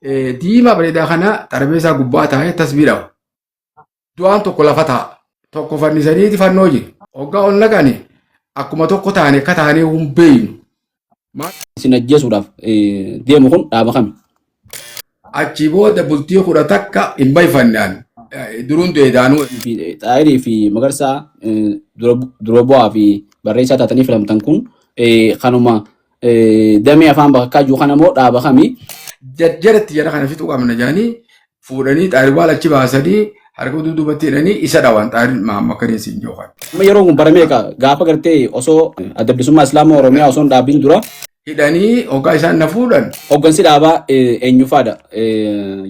Diimaa bareedaa kana xarbeessaa gubbaa taa'ee tasbii dhawa. Du'aan tokko lafa taa'a. Tokko fannisaniiti fannoo jira. Hoggaa ol naqani akkuma tokko taane akka taanee hin beeynu. Isin ajjeesuudhaaf deemu kun dhaaba kami? Achii booda bultii 11 hin bayfanne ani. Duruun du'e daanuu. Xaayirii fi Magarsaa dura bu'aa fi barreessaa taatanii filamtan kun kanuma damee afaan bakakkaa jiru kana moo dhaaba kami? Jarjaratti jara kana fixuu qabna jedhanii fuudhanii xaariwaal achi baasanii harka dudduubatti hidhanii isa dhawan xaarin Mahamma Kariin siin jookan. Amma yeroo kun bara meeqa gaafa gartee osoo adda bilisummaa Islaamaa Oromiyaa osoo hin dhaabin dura Hidhanii hoggaa isaan na fuudhan. Hoggansi dhaabaa eenyufaadha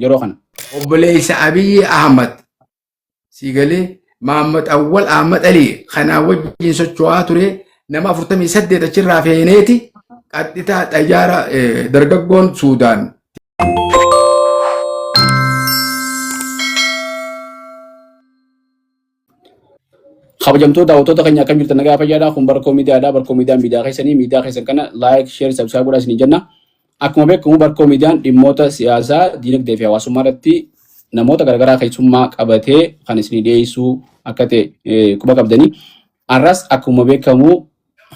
yeroo kana? Obboleessa Abiyyi Ahmad sii galee Mahammad Awwal Ahmad Alii kanaa wajjin socho'aa ture nama 48 achirraa feeneeti qaxxitaa xayyaara dargaggoon Suudaan. Kabajamtoota daawwattoota keenya akkam jirtan nagaa fayyaadha. Kun Barkoo Miidiyaadha. Barkoo Miidiyaan miidiyaa keessanii miidiyaa keessan kana like, share, subscribe godhaa isiniin jenna. Akkuma beekamu Barkoo Miidiyaan dhimmoota siyaasaa, diinagdee fi hawaasummaa irratti namoota garaagaraa keessummaa qabatee kan isinii dhiyeessuu akka ta'e quba qabdanii. Har'as akkuma beekamu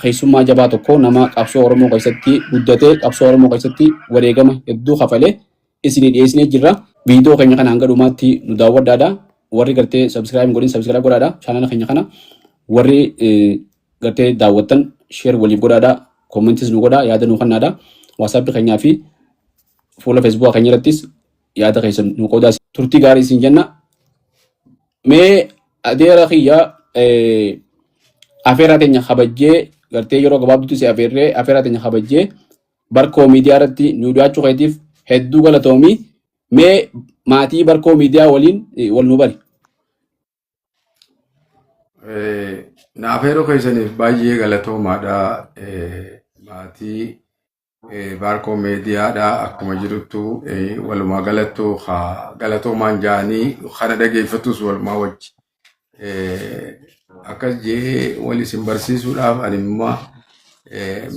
keessummaa jabaa tokko nama qabsoo Oromoo keessatti guddatee qabsoo Oromoo keessatti wareegama hedduu kafalee isinii dhiyeessinee jirra. Viidiyoo keenya kana hanga dhumaatti nu daawwadhaadha. Warri gartee subscribe hin godhin subscribe godhaadha. Chaanala keenya kana warri gartee daawwattan share waliif godhaadha. Commentis nu godhaa yaada nu kennaadha. WhatsApp keenyaa fi fuula Facebook keenya irrattis yaada keessan nu qoodaa. Turtii gaarii isin jenna. Mee adeera kiyya afeeraa teenya kabajjee gartee yeroo gabaabduutti si afeerree afeeraa teenya kabajjee Barkoo Miidiyaa irratti nu dhiyaachuu keetiif hedduu galatoomi. Mee maatii Barkoo Miidiyaa waliin wal nu bari. Na afeeruu keessaniif baay'ee galatoomaadha. Maatii Baarkoo Miidiyaadha akkuma jiruttu walumaa galattu galatoomaan ja'anii kana dhageeffatus walumaa wajji. Akkas jee wal isin barsiisuudhaaf ani immoo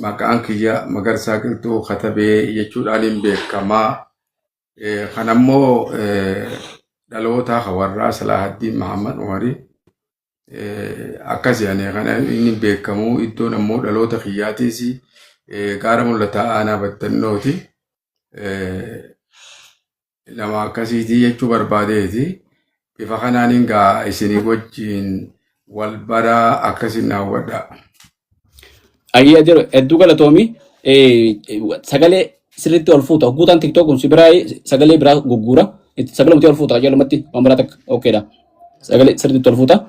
maqaan kiyya Magarsaa Qilxuu Katabee jechuudhaan hin beekamaa. Kan ammoo dhaloota warraa Salaahaddiin Mahammad Umarii akkas ani kana inni beekamu iddoon ammoo dhaloota kiyyaatiis gaara mul'ataa aanaa battannooti. Nama akkasiitii jechuu barbaadeeti. Bifa kanaan gaa isinii wajjin wal baraa akkasin naawwadha. Ayyee adeero hedduu galatoomi. Sagalee sirriitti ol fuuta. Guutaan TikTok kun si biraa sagalee biraa gugguura. Sagalee miti ol fuuta qajeelumatti waan biraa takka okeedha. Sagalee sirriitti ol fuuta.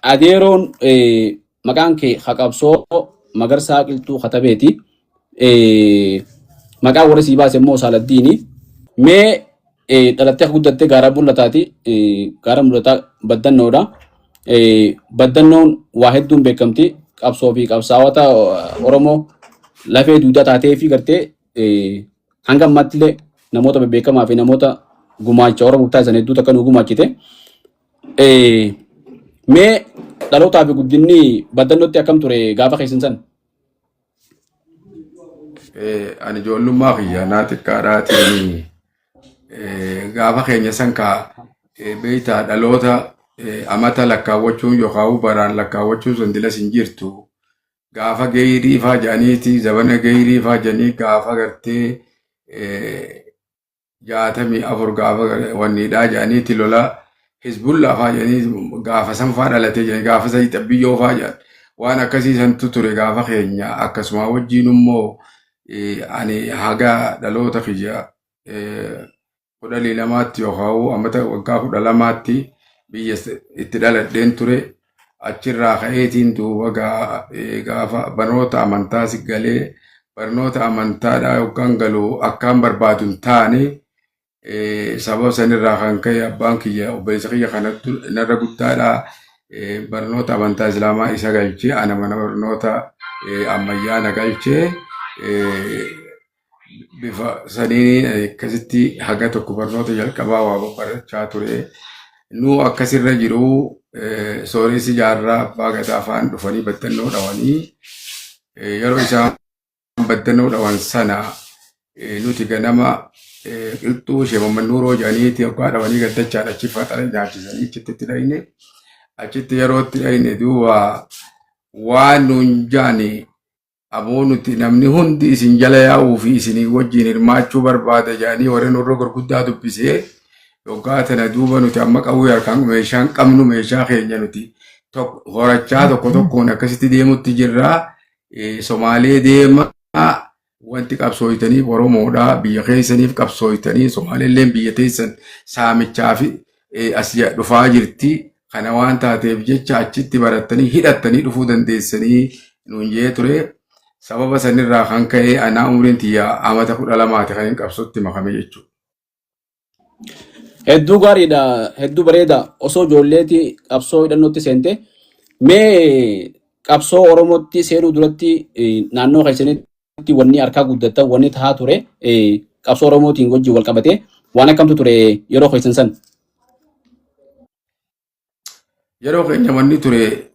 Adeeroon maqaan kee haqabsoo Magarsaa Qilxuu Katabeeti. Maqaan warri sii baase immoo Saaladdiini. Mee dhalattee akka guddatte gaara mul'ataati. Gaara mul'ataa baddannoodha. Baddannoon waa hedduun beekamti. Qabsoo fi qabsaa'ota Oromoo lafee duudaa taatee fi gartee hanga ammaatti illee namoota bebbeekamaa fi namoota gumaacha Oromoo taasisan hedduu takka nu gumaachite. Mee dhalootaa fi guddinni baddannootti akkam ture gaafa keessan san? Ani ijoollummaa kiyya naa xiqqaadhaatiin gaafa keenya san kaa beektaa dhaloota amata lakkaawwachuun yookaan baraan lakkaawwachuun sun dilas hin jirtu. Gaafa geeyrii faa jedhaniiti zabana geeyrii faa jedhanii gaafa gartee 64 gaafa wanniidhaa jedhaniiti lola Hizbullaa faa jedhanii gaafa san faa dhalatee jedhanii gaafa san xabbiyyoo faa jedhan waan akkasii santu ture gaafa keenya akkasuma wajjiin immoo ani haga dhaloota kiyya 12tti yookaan amata waggaa 12tti biyya itti dhaladheen ture Achirraa ka'eetiin duuba gaafa barnoota amantaas galee barnoota amantaadhaa yookaan galu akkaan barbaadu hin taane sababa sanirraa kan ka'e abbaan kiyya obboleessa kiyya kanattu narra guddaadhaa barnoota amantaa islaamaa isa galchee ana mana barnoota ammayyaa na galchee bifa saniin akkasitti haga tokko barnoota jalqabaa waa babbarachaa ture. Nu akkasirra jiru sooressi jaarraa abbaa gadaa faan dhufanii battannoo dhawanii yeroo isaan Baddannoo dhawan sana nuti ganama qilxuu ishee Mammannuuroo jedhaniiti hoggaa dhawanii gaddachaan achi faxara nyaachisanii achitti itti dhayne. Achitti yeroo itti dhayne duuba waan nuun jaani, aboo nuti namni hundi isin jala yaa'uu fi isinii wajjin hirmaachuu barbaada jedhanii warreen warra gurguddaa dubbisee. Yoggaa tana duuba nuti amma qawwee harkaan meeshaan qabnu, meeshaa keenya nuti horachaa tokko tokkoon akkasitti deemutti jirra. Somaalee deema, wanti qabsooytaniif Oromoodha, biyya keessaniif qabsooytanii, Somaaleelleen biyya teessan saamichaa fi as dhufaa jirti. Kana waan taateef jecha achitti barattanii hidhattanii dhufuu dandeessanii nuun jee ture. Sababa sanirraa kan ka'e anaa umriin tiyya amata 12ti kan hin qabsootti makame jechuudha. Hedduu gaariidha, hedduu bareeda. Osoo ijoolleeti qabsoo hidhannootti seente, mee qabsoo Oromootti seenuu duratti naannoo keessanitti wanni harkaa guddattan, wanni tahaa ture, qabsoo Oromootiin wajjin wal qabate waan akkamtu ture yeroo keessan san? Yeroo keenya wanni ture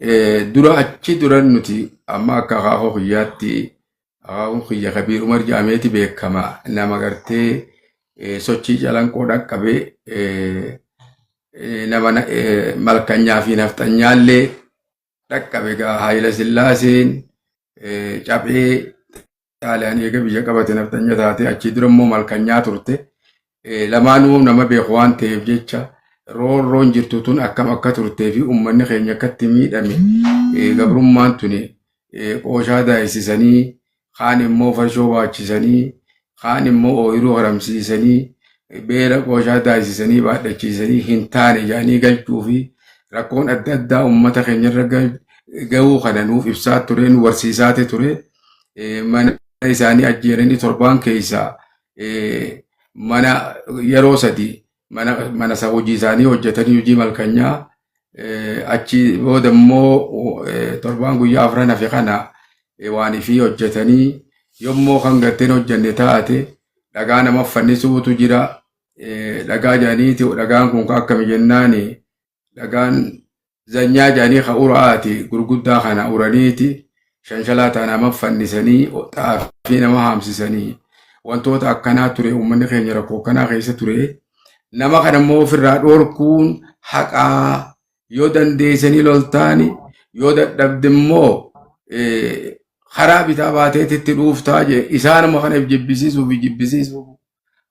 dura achi duran nuti amma akka akaakuu kiyyaatti, akaakuun kiyya Kabiir Umar jedhameeti beekama. Nama gartee sochii Calanqoo dhaqqabee, nama malkanyaa fi nafxanyaallee dhaqqabe. Egaa Haayila Sillaaseen caphee Xaaliyaan eega biyya qabate nafxanya taate, achii dura immoo malkanyaa turte. Lamaanuu nama beeku waan ta'eef jecha roorroon jirtu tun akkam akka turtee fi uummanni keenya akkatti miidhame, gabrummaan tuni qooshaa daayisisanii, kaan immoo farshoo baachisanii, kaan immoo ooyiruu haramsiisanii, beela qooshaa daayisisanii baadhachiisanii hin taane jedhanii galchuu fi rakkoon adda addaa uummata keenyarra gahuu kana nuuf ibsaa ture, nu barsiisaate ture. Mana isaanii ajjeeranii torbaan keessaa mana yeroo sadi mana isa hojii isaanii hojjetanii, hojii malkanyaa, achi booda immoo torbaan guyyaa afran hafe kana waan ifii hojjetanii, yommuu kan garteen hojjenne taate dhagaa nama fannisuutu jira. Dhagaa jedhaniiti, dhagaan kun akkami jennaani, dhagaan zanyaa jedhanii ka ura'aati gurguddaa kana uraniiti shanshalaa ta'an nama fannisanii xaafii nama haamsisanii, wantoota akkanaa ture. Uummanni keenya rakkoo akkanaa keessa ture. Nama kana immoo ofirraa dhorkuun haqaa, yoo dandeessanii loltaani, yoo dadhabde immoo karaa bitaa baateetitti dhuuftaa jee isaanuma kana jibbisiisuu fi jibbisiisuu.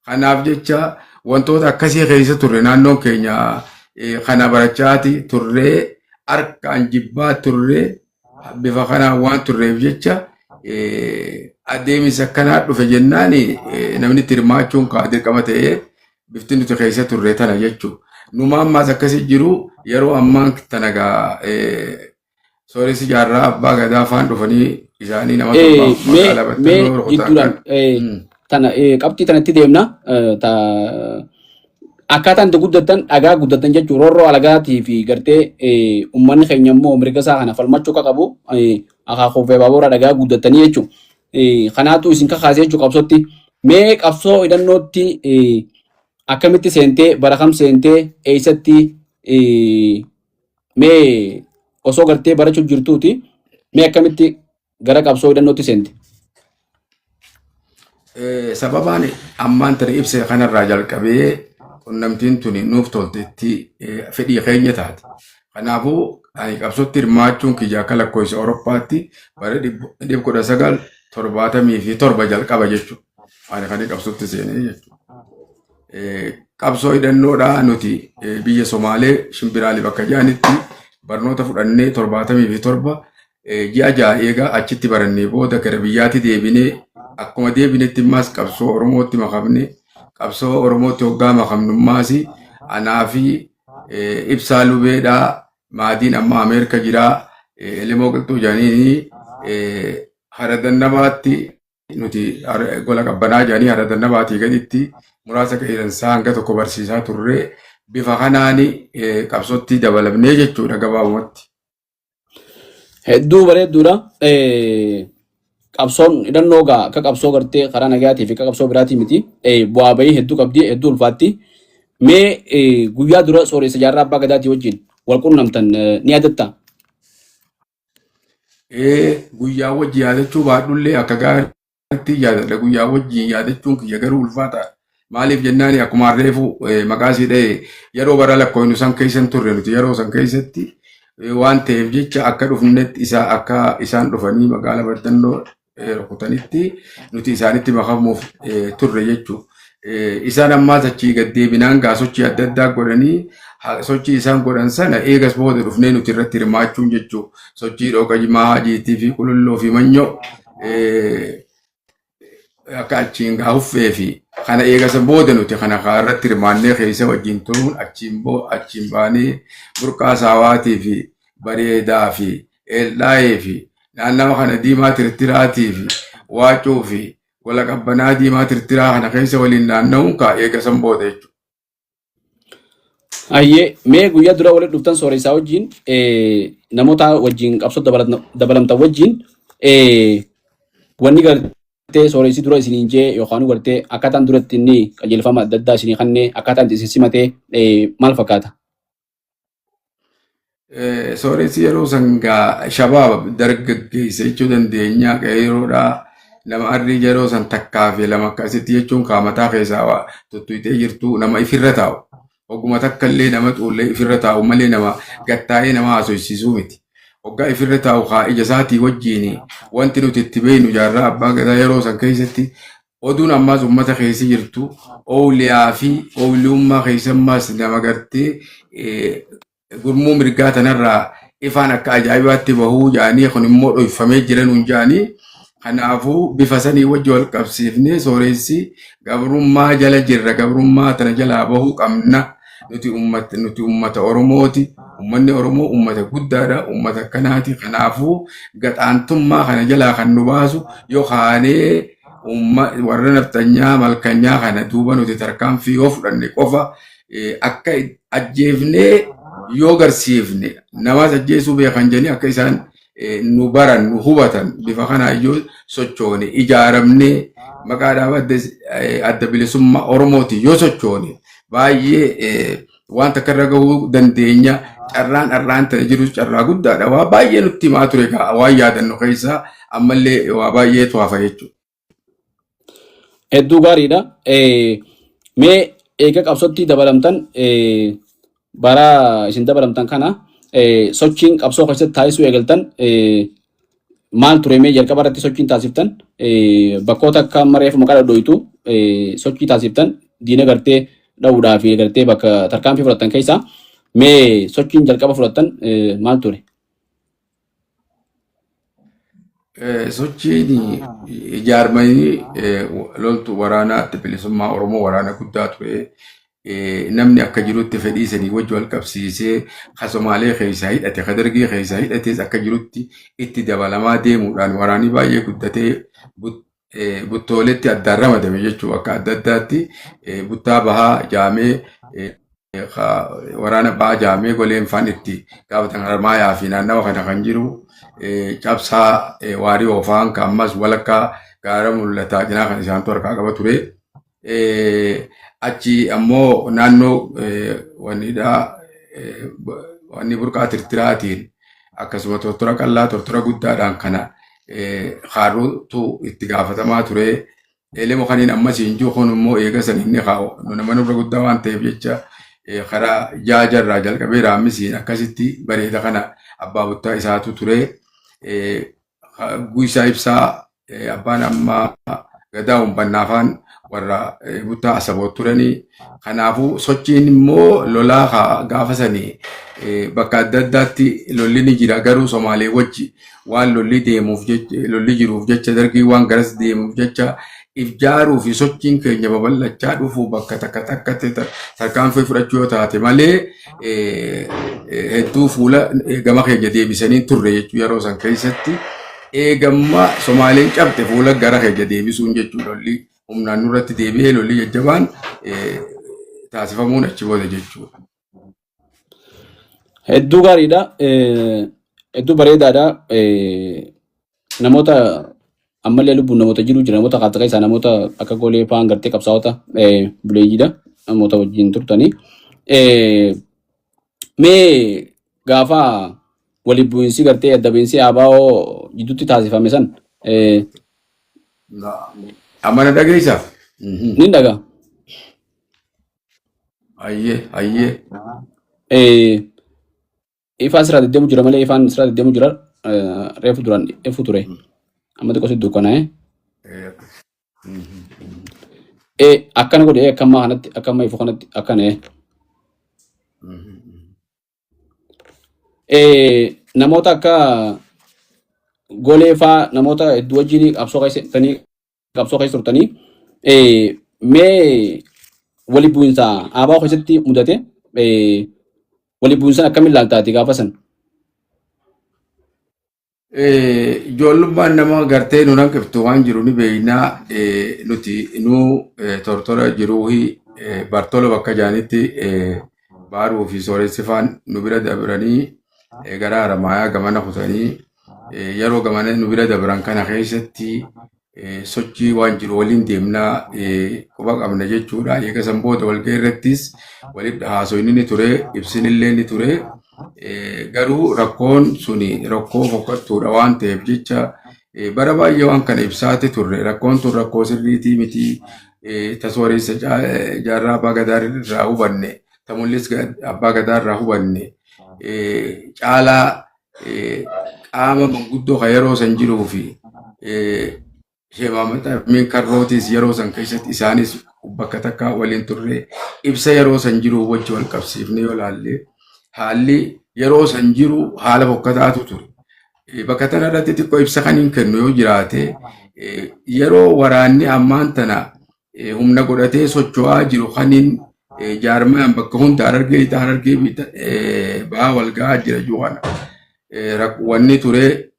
Kanaaf jecha wantoota akkasii keessa turre. Naannoon keenya kana barachaati turree, harkaan jibbaa turree, bifa kanaan waan turreef jecha adeemsa akkanaa dhufe jennaan namni itti hirmaachuun kaa dirqama ta'ee bifti nuti keessa turre tana jechuudha. Numa ammaas akkasii jiru. Yeroo ammaan tana gaa Sooressi Jaarraa Abbaa Gadaa faan dhufanii isaanii nama 7 Mee magaalaa mee Battannoo rukutan jidduudhaan kan. Tana qabxii tanatti deemna. Akkaataan itti guddattan, dhagaa guddattan jechuun roorroo alagaatii fi gartee uummanni keenya immoo mirga isaa kana falmachuu akka qabu akaakuu fi abaaboora dhagaa guddattanii jechuudha. Kanaatu isin kakaase jechuudha qabsootti. Mee qabsoo hidhannootti akkamitti seentee, bara kam seentee, eessatti? Mee osoo gartee barachuu jirtuuti, mee akkamitti gara qabsoo hidhannootti seente? Sababaan ammaan tana ibsa kanarraa jalqabee qunnamtiin tuni nuuf toltetti fedhii keenya taate. Kanaafuu ani qabsootti hirmaachuun kiyya akka lakkoofsa Awurooppaatti bara 1977 jalqaba jechuudha. Ani kan qabsootti seenee jechuudha. Qabsoo hidhannoodhaa nuti biyya Somaalee Shimbiraalee bakka jedhanitti barnoota fudhannee 77 ji'a 6 eegaa achitti barannee booda gara biyyaatti deebinee, akkuma deebinetti immaas qabsoo Oromootti makamne. Qabsoo Oromootti hoggaa makamnummaas anaa fi Ibsaa Lubeedhaa, Maadiin amma Ameerika jiraa, Elemoo Qilxuu jedhanii Hara Dannabaatti nuti gola qabbanaa jedhanii Hara Dannabaatii gaditti muraasa qeeransaa hanga tokko barsiisaa turre. Bifa kanaan qabsootti dabalamnee jechuudha gabaabumatti. Hedduu bareedduudha. Qabsoon hidhannoo gaa akka qabsoo gartee karaa nagayaatii fi akka qabsoo biraatii miti. Bu'aa bahii hedduu qabdi, hedduu ulfaatti. Mee guyyaa dura Sooressa Jaarraa Abbaa Gadaatii wajjin wal qunnamtan ni yaadatta? Guyyaa wajji yaadachuu baadhullee akka gaarii Gaariitti yaadadha. Guyyaa wajjin yaadachuun kiyya garuu ulfaataadha. Maaliif jennaan akkuma reefu maqaa isii dha'e yeroo bara lakkoofnu san keessa hin turre nuti yeroo san keessatti waan ta'eef jecha akka dhufnetti isaa akka isaan dhufanii magaala Baddannoo rukutanitti nuti isaanitti makamuuf turre jechuudha. Isaan ammaas achii gad deebinaan gaa sochii adda addaa godhanii sochii isaan godhan sana eegas booda dhufnee nuti irratti hirmaachuun jechuudha. Sochii dhooqa jimaa haajiitii fi qululloo fi manyoo akka achiin gaa huffee fi kana eegasa booda nuti kana kaa irratti hirmaannee keessa wajjin turuun achiin boo achiin baanee burqaa saawaatii fi bareedaa fi eeldhaayee fi naannawa kana diimaa tirtiraatii fi waacuu fi gola qabbanaa diimaa tirtiraa kana keessa waliin naanna'uun kaa eegasan booda jechuudha. Ayyee mee guyyaa dura walitti dhuftan sooressaa wajjin namoota wajjin qabsoo dabalamtan wajjin wanni gartee sooressi dura isiniin jee yookaan gartee akkaataan duratti inni qajeelfama adda addaa isinii kennee akkaataan isin simatee maal fakkaata? Sooressi yeroo san gaa shabaaba dargaggeessa jechuu dandeenya qeeroodha. Nama arrii yeroo san takkaa fi lama akkasitti jechuun kaa mataa keessaa waa tuttuyitee jirtu nama ifirra taa'u. Oguma takka illee nama xuullee ifirra taa'u malee nama gattaa'ee nama haasofsiisuu miti. Hoggaa ifirra taa'u kaa ija isaatii wajjiin wanti nuti itti beeknu jaarraa abbaa gadaa yeroo san keessatti oduun ammaas uummata keessa jirtu ooliyaa fi ooliyummaa keessa ammaas nama gartee gurmuu mirgaa tanarraa ifaan akka ajaa'ibaatti bahuu jaanii kun immoo dhoyfamee jira nuun jaanii kanaafuu bifa sanii wajji wal qabsiifnee sooressi gabrummaa jala jirra gabrummaa tana jalaa bahuu qabna nuti ummata nuti ummata Oromooti ummanni Oromoo ummata guddaadha ummata akkanaati kanaafuu gaxaantummaa kana jalaa kan nu baasu yoo kaanee warra nafxanyaa malkanyaa kana duuba nuti tarkaanfii yoo fudhanne qofa akka ajjeefnee yoo garsiifne namaas ajjeesuu beekan jedhanii akka isaan nu baran nu hubatan bifa kanaa yoo sochoone ijaaramnee maqaa dhaaba adda bilisummaa Oromooti yoo sochoone baay'ee waan takka irra gahuu dandeenya. Carraan har'aan ta'e jirus carraa guddaadha. Waa baay'ee nutti himaa ture gaa waan yaadannu keessaa ammallee waa baay'eetu hafa jechuudha. Hedduu gaariidha. Mee eega qabsootti dabalamtan bara isin dabalamtan kana sochiin qabsoo keessatti taasisuu eegaltan maal ture mee jalqaba irratti sochiin taasiftan bakkoota akka mareef maqaa dhodhoitu sochii taasiftan diina gartee dha'uudhaa fi gartee bakka tarkaanfii fudhattan keessaa mee sochiin jalqaba fudhattan maal ture? Sochiin ijaarmanii loltuu waraanaa adda bilisummaa Oromoo waraana guddaa ture. Namni akka jirutti fedhii sanii wajji wal qabsiisee ka Somaalee keessaa hidhate ka Dargii keessaa hidhates akka jirutti itti dabalamaa deemuudhaan waraanni baay'ee guddatee buttooletti addaan ramadame jechuudha. Akka adda addaatti buttaa bahaa jaamee waraana bahaa jaamee goleen faan itti gaafatan harmaayaa fi naannawa kana kan jiru cabsaa waarii oofaan kan ammas walakkaa gaara mul'ataa cinaa kan isaantu harkaa qaba ture. Achi ammoo naannoo wannidha wanni burqaa tirtiraatiin akkasuma tortora qal'aa tortora guddaadhaan kana kaarruutu itti gaafatamaa ture. Elemo kaniin ammas hin jiru kun immoo eega san inni kaa'u nama nurra guddaa waan ta'eef jecha karaa jaajarraa jalqabee raammisiin akkasitti bareeda kana abbaa buttaa isaatu ture. Guisaa Ibsaa abbaan ammaa gadaa uummannaafaan warra buttaa asaboot turanii. Kanaafuu sochiin immoo lolaa gaafa sanii bakka adda addaatti lolli ni jira garuu Somaalee wajji waan lolli deemuuf jecha lolli jiruuf jecha dargii waan garas deemuuf jecha if jaaruu fi sochiin keenya babal'achaa dhufu bakka takka takkatti tarkaanfii fudhachuu yoo taate malee hedduu fuula gama keenya deebisanii turre jechuu yeroo san keessatti eegamma Somaaleen cabte fuula gara keenya deebisuun jechuu lolli humnaan nurratti deebi'ee lolli jajjabaan taasifamuun achi booda jechuudha. Hedduu gaariidha. Hedduu bareedaadha. Namoota ammallee lubbuun namoota jiru jira. Namoota kaata keessaa namoota akka golee fa'aan gartee qabsaa'ota buleeyyiidha. Namoota wajjin turtanii. Mee gaafa waliin bu'iinsi gartee adda bu'iinsi ABO jidduutti taasifame san Amma na dhageessaa? Nin dhagaa. Ayyee, ayyee. Ifaan sirraa deddeemu jira malee, ifaan sirraa deddeemu jira. Reefu duraan ifu ture. Amma xiqqoo si dukkanaa'e. Akkana godhe, akka ammaa kanatti, akka amma ifu kanatti akkana. Namoota akka golee faa, namoota hedduu wajjin qabsoo keessa qabsoo keessa turtanii, mee wali bu'insa ABO keessatti mudate, wali bu'insa akkamiin ilaaltaati gaafa san? Ijoollummaan nama gartee nu hanqiftu, waan jiru ni beeknaa. Nuti nu tortora jiruuhi Bartolo bakka jaanitti Baaruu fi Sooressi faan nu bira dabranii gara Haramaayaa gamana kutanii, yeroo gamana nu bira dabran kana keessatti sochii waan jiru waliin deemnaa, quba qabna jechuudha. Eega san booda walgahii irrattis walitti haasoyni ni ture, ibsinillee ni ture. Garuu rakkoon suni rakkoo fokkattuudha waan ta'eef jecha bara baay'ee waan kana ibsaati turre. Rakkoon tun rakkoo sirriitii miti. Ta Sooressa Jaarraa Abbaa Gadaa irraa hubanne, ta Mul'is Abbaa Gadaa irraa hubanne caalaa qaama manguddoo kan yeroo san jiruu fi Sheekh Mahammad Amiin Karrootis yeroo san keessatti isaanis bakka takka waliin turre, ibsa yeroo san jiru wajji wal qabsiifne yoo laalle, haalli yeroo san jiru haala fokkataatu ture. Bakka tana irratti xiqqoo ibsa kan hin kennu yoo jiraate, yeroo waraanni ammaan tana humna godhatee socho'aa jiru kaniin jaarmayaan bakka hunda Harargee Lixaa, Harargee Bahaa wal ga'aa jira jiru kana. Wanni ture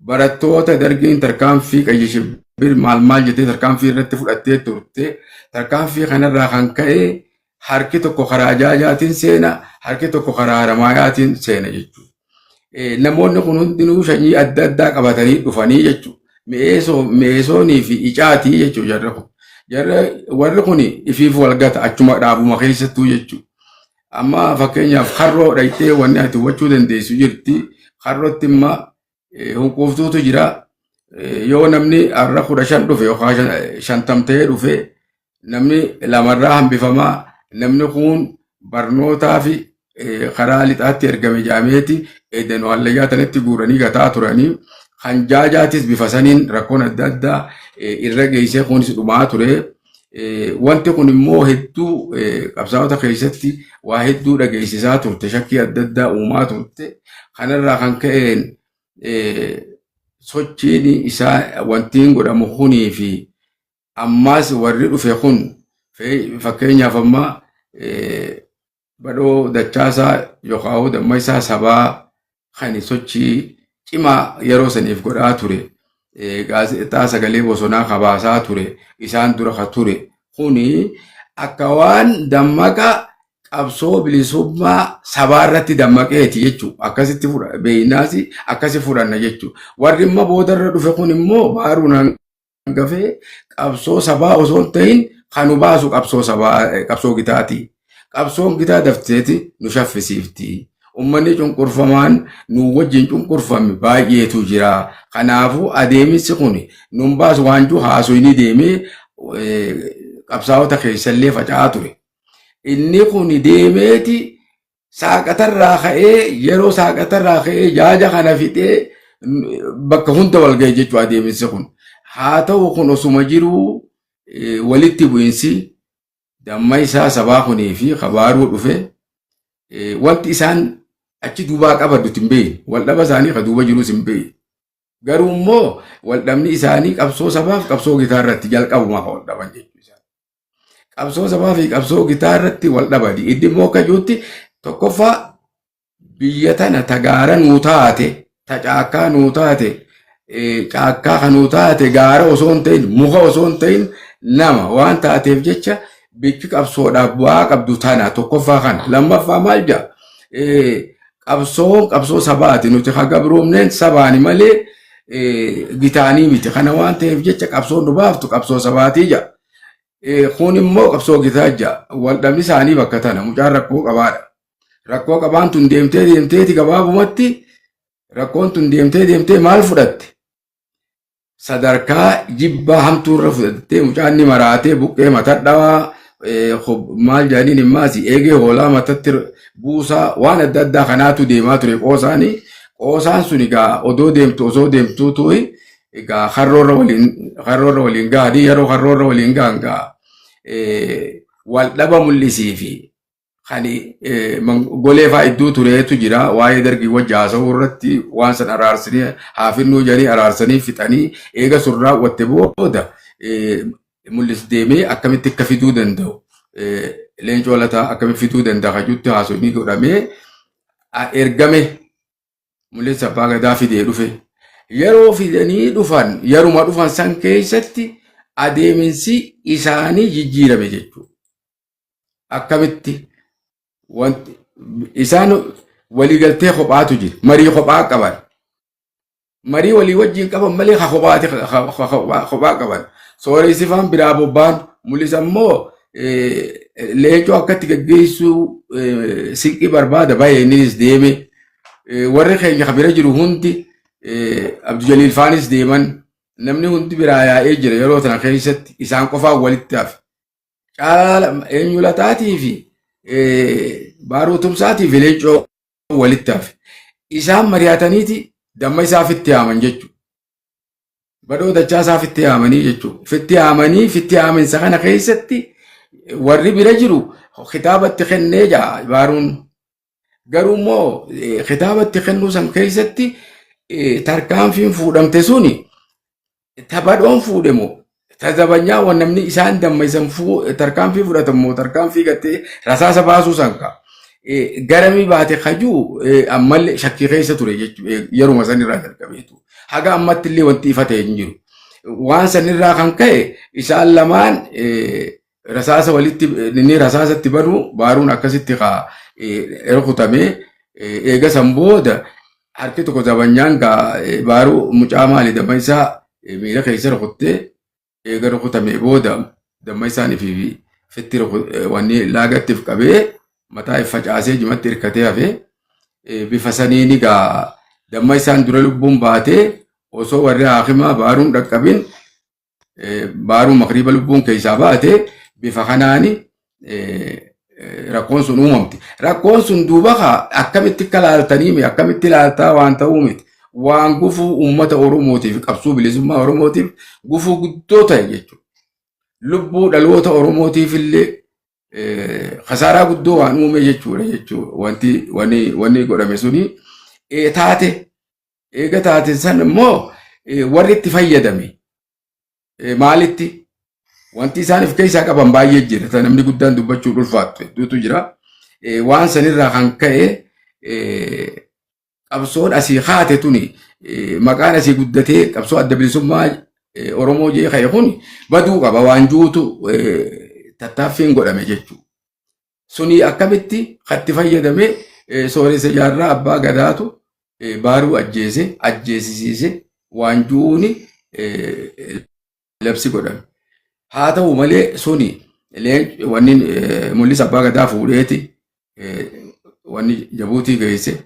barattoota Dargiin tarkaanfii Qayyi Shibbir maal maal jettee tarkaanfii irratti fudhattee turte. Tarkaanfii kanarraa kan ka'e harki tokko karaa Jaajaatiin seena, harki tokko karaa Haramaayaatiin seena jechuudha. Namoonni kun hundinuu sanyii adda addaa qabatanii dhufanii jechuudha. Mi'eessoo, Mi'eessoonii fi Icaatii jechuudha jarri kun. Jarri warri kun ifiif wal gata achuma dhaabuma keessattuu jechuudha. Amma fakkeenyaaf Harroo dhaqxee wanni ati hubachuu dandeessu jirti. Harrootti immoo hunquuftuutu jira. Yoo namni har'a 15 dhufe yookaan 50 ta'ee dhufe, namni lamarraa hambifamaa, namni kun barnootaa fi karaa lixaatti ergame jaameeti eedanoo hallayyaa tanatti guuranii gataa turanii. Kan Jaajaatis bifa saniin rakkoon adda addaa irra geessee kunis dhumaa ture. Wanti kun immoo hedduu qabsaa'ota keessatti waa hedduu dhageessisaa turte, shakkii adda addaa uumaa turte. Kanarraa kan ka'een sochiin isaa wantiin godhamu kunii fi ammaas warri dhufe kun, fakkeenyaaf amma Badhoo Dachaasaa yookaan Dammaysaa Sabaa kan sochii cimaa yeroo saniif godhaa ture, gaazexaa Sagalee Bosonaa kabaasaa ture, isaan dura ka ture kuni akka waan dammaqa qabsoo bilisummaa sabaa irratti dammaqeeti jechuudha. Akkasitti beeynaas akkasi fudhanna jechuudha. Warri immoo boodarra dhufe kun immoo Baaruun hangafee qabsoo sabaa osoo hin ta'in kan nu baasu qabsoo sabaa, qabsoo gitaati. Qabsoon gitaa dafteeti nu shaffisiifti. Uummanni cunqurfamaan nu wajjin cunqurfame baay'eetu jira. Kanaafuu adeemsi kun nun baasu waan jiru haasofni deemee qabsaa'ota keessallee faca'aa ture. Inni kun deemeeti Saaqatarraa ka'ee, yeroo Saaqatarraa ka'ee Jaaja kana fixee bakka hunda wal ga'e jechuudha adeemsi kun. Haa ta'u, kun osuma jiruu walitti bu'insi Dammaysaa Sabaa kunii fi Kabaaruu dhufe, wanti isaan achi duubaa qaban nuti hin beeknu. Waldhaba isaanii ka duuba jirus hin beeknu. Garuu immoo waldhabni isaanii qabsoo sabaaf qabsoo gitaa irratti jalqabumaa kan waldhaban jechuudha. Qabsoo sabaa fi qabsoo gitaa irratti wal dhabani. Inni immoo akka jirutti, tokkoffaa biyya tana ta gaara nuu taate, ta caakkaa nuu taate, caakkaa kan nuu taate gaara osoo hin ta'in, muka osoo hin ta'in, nama waan taateef jecha bikki qabsoodhaaf bu'aa qabdu tana, tokkoffaa kana. Lammaffaa maal jedha? Qabsoon qabsoo sabaati, nuti ha gabroomneen sabaani malee gitaanii miti. Kana waan ta'eef jecha qabsoon nu baaftu qabsoo sabaatii jedha. Kun immoo qabsoo gitaa ja'a. Waldhabni isaanii bakka tana, mucaan rakkoo qabaadha. Rakkoo qabaan tun deemtee deemteeti gabaabumatti rakkoon tun deemtee deemtee maal fudhatte? Sadarkaa jibbaa hamtuu irra fudhattee mucaan ni maraatee buqqee mataa dhawaa, maal jedhaniin immaas eegee hoolaa matatti buusaa, waan adda addaa kanaatu deemaa ture qoosaani. Qoosaan sun egaa odoo deemtu osoo deemtuutu egaa harroorra waliin gahanii, yeroo harroorra waliin gahan gaa wal dhaba mul'isii fi kan golee fa'aa iddoo tureetu jira. Waa'ee Dargii wajji haasa'uu irratti waan san araarsanii haafinnuu jedhanii araarsanii fixanii, eega sun raawwatte booda mul'is deemee akkamitti akka fiduu danda'u, Leencoo Lataa akkamitti fiduu danda'a kajuutti haasofni godhamee ergame. Mul'is Abbaa Gadaa fidee dhufe. Yeroo fidanii dhufan, yeruma dhufan san keessatti adeeminsi isaanii jijjiirame jechuudha. Akkamitti? Wanti isaan waliigaltee kophaatu jira. Marii kophaa qaban. Marii walii wajjin qaban malee ka kophaati kophaa qaban. Sooressi faan biraa bobba'an, mul'isa immoo Leencoo akkatti gaggeessuu sinqii barbaada bahee innis deeme. Warri keenya ka bira jiru hundi, Abdujaliil faanis deeman, namni hundi biraa yaa'ee jira. Yeroo tana keessatti isaan qofaan walitti hafe. Caala eenyu Lataatii fi Baaruu Tumsaatii fi Leencoo walitti hafe. Isaan mari'ataniiti damma isaa fitti yaaman jechuudha. Badhoo dachaa isaa fitti yaamanii jechuudha. Fitti yaamanii, fitti yaaminsa kana keessatti warri bira jiru kitaabatti kennee jaa Baaruun. Garuu immoo kitaabatti kennuu san keessatti tarkaanfiin fuudhamte suni tabadhoon fuudhe moo tazabanyaa wan namni isaan dammaysan tarkaanfii fudhatan moo tarkaanfii gattee rasaasa baasuu san ka garamii baate kajuu ammallee shakkii keessa ture jechuudha. Yeruma san irraa jalqabeetu haga ammatti illee wanti ifa ta'e hin jiru. Waan san irraa kan ka'e isaan lamaan rasaasa walitti inni rasaasatti banu, Baaruun akkasitti kaa rukutamee, eega san booda harki tokko zabanyaan gaa Baaruu mucaa maali damma isaa miila keessa rukuttee, eega rukutamee booda damma isaanii fi fitti wanni laagattiif qabee mataa facaasee jimatti hirkatee hafee. Bifa saniin gaa damma isaan dura lubbuun baatee osoo warri haakimaa Baaruun dhaqqabin, Baaruu makriiba lubbuun keessaa baate. Bifa kanaani rakkoon sun uumamte. Rakkoon sun duuba kaa akkamitti akka laaltanii akkamitti laaltaa waan ta'uu miti. Waan gufuu uummata Oromootiif, qabsoo bilisummaa Oromootiif gufuu guddoo ta'e jechuudha. Lubbuu dhaloota Oromootiif illee kasaaraa guddoo waan uume jechuudha. Wanti wanni godhame suni taate, eega taate san immoo warri itti fayyadame maalitti wanti isaan of keessaa qaban baay'ee jira. Tan namni guddaan dubbachuuf ulfaattu hedduutu jira. Waan sanirraa kan ka'e qabsoon asii kaate tuni, maqaan asii guddatee qabsoo adda bilisummaa Oromoo jee ka'e kun baduu qaba waan juutu tattaaffiin godhame jechuudha. Suni akkamitti katti fayyadame? Sooressa Jaarraa Abbaa Gadaatu Baaruu ajjeese, ajjeesisiise waan juuni labsi godhame. Haa ta'u malee suni wanni Mul'isa Abbaa Gadaa fuudheeti wanni Jabuutii geesse,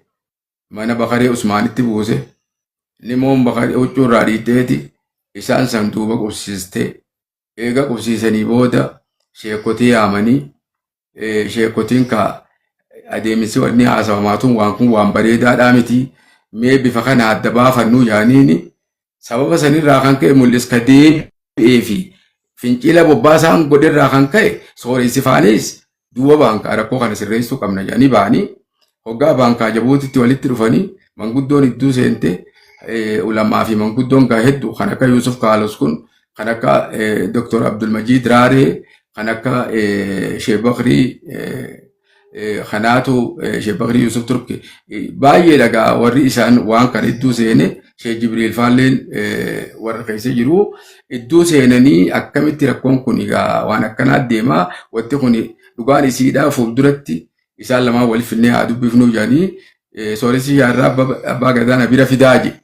mana Bakaree Usmaanitti buuse. Limoon Bakaree huccuu irraa dhiitteeti isaan san duuba qubsiistee, eega qubsiisanii booda sheekotii yaamanii, sheekotiin ka adeemsi wanni haasawamaa tun waan kun waan bareedaadhaa miti, mee bifa kana adda baafannuu yaaniini. Sababa sanirraa kan ka'e Mul'is ka deebi'ee fi fincila bobbaasaan godherraa kan ka'e sooressi faanis duuba baankaa rakkoo kana sirreessuu qabna jedhanii ba'anii, hoggaa baankaa Jabuutitti walitti dhufanii manguddoon idduu seente, ulamaa fi manguddoon gaa hedduu kan akka Yuusuf Kaalos kun, kan akka Dr. Abdulmajiid Raaree, kan akka Sheekh Bakrii kanaatu, Sheekh Bakrii Yusuf Turki baay'ee dhagaa, warri isaan waan kana idduu seene, Sheekh Jibriil faalleen warra keessa jiru idduu seenanii, akkamitti rakkoon kun egaa waan akkanaa deemaa, wanti kun dhugaan isiidhaa, fuulduratti isaan lamaan wal finnee haa dubbifnuu jedhanii, sooressi Jaarraa Abbaa Gadaa na bira fidaa jedhe.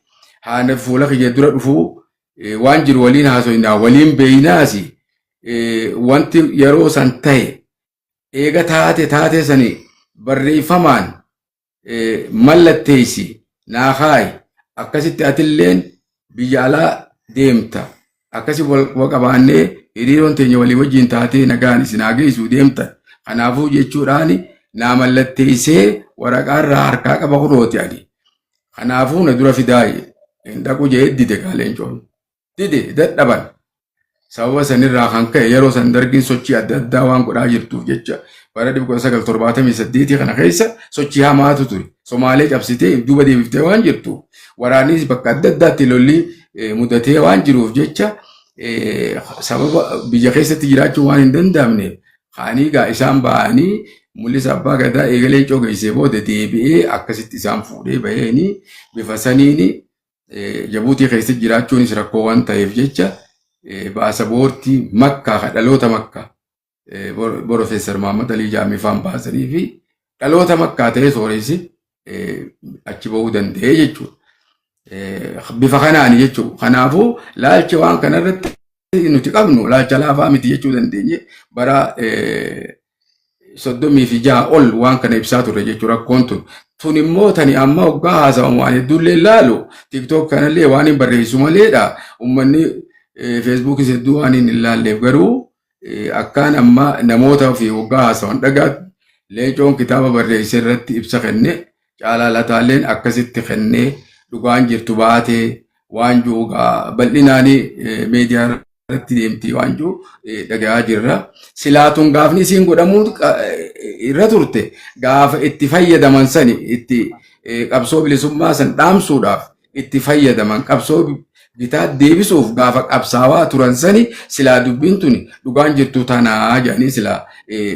Haana fuula kiyya dura dhufuu waan jiru waliin haasoynaa waliin beeynaasi, wanti yeroo san ta'e eega taate taate sani barreeffamaan mallatteessi naa kaayi, akkasitti atilleen biyya alaa Deemta. Akkasi wal quba qabaannee hiriiroon teenya walii wajjin taatee nagaan isin haa geessu deemtan. Kanaafuu jechuudhaan naa mallatteessee waraqaa irraa harkaa qaba kunooti ani. Kanaafuu na dura fidaa hin dhaqu jedhee dide gaa Leencoon. Dide dadhaban. Sababa sanirraa kan ka'e yeroo san Dargiin sochii adda addaa waan godhaa jirtuuf jecha bara 1978 kana keessa sochii hamaatu ture. Somaalee cabsitee duuba deebiftee waan jirtu waraannis bakka adda addaatti lolli mudatee waan jiruuf jecha sababa biyya keessatti jiraachuu waan hin danda'amneef ka'anii gaa isaan ba'anii Mul'isa Abbaa Gadaa eega Leencoo geessee booda deebi'ee akkasitti isaan fuudhee baheenii bifa saniin Jabuutii keessatti jiraachuunis rakkoo waan ta'eef jecha baasaboortii Makkaa ka dhaloota Makkaa Porofeesar Mahammad Alii Jaamii faan baasanii fi dhaloota Makkaa ta'ee sooressi achi bahuu danda'ee jechuudha. Bifa kanaan jechuudha. Kanaafuu laalchi waan kanarratti nuti qabnu laalcha laafaa miti jechuu dandeenye bara 36 ol waan kana ibsaa turre jechuudha rakkoon tun. Tun immoo tani amma hoggaa haasawamu waan hedduullee laalu TikTok kanallee waan hin barreessu maleedha. Uummanni Feesbuukis hedduu waan hin ilaalleef garuu akkaan amma namoota fi hoggaa haasawan dhagaa Leencoon kitaaba barreesse irratti ibsa kenne Caalaa Lataalleen akkasitti kennee dhugaan jirtu baatee waan jiru bal'inaan miidiyaa irratti deemti waan jiru dhagahaa jirra. Silaa tun gaafni isiin godhamuu irra turte gaafa itti fayyadaman sani itti qabsoo bilisummaa san dhaamsuudhaaf itti fayyadaman qabsoo bitaa deebisuuf gaafa qabsaawaa turan sani silaa dubbiin tuni dhugaan jirtu tanaa jedhanii silaa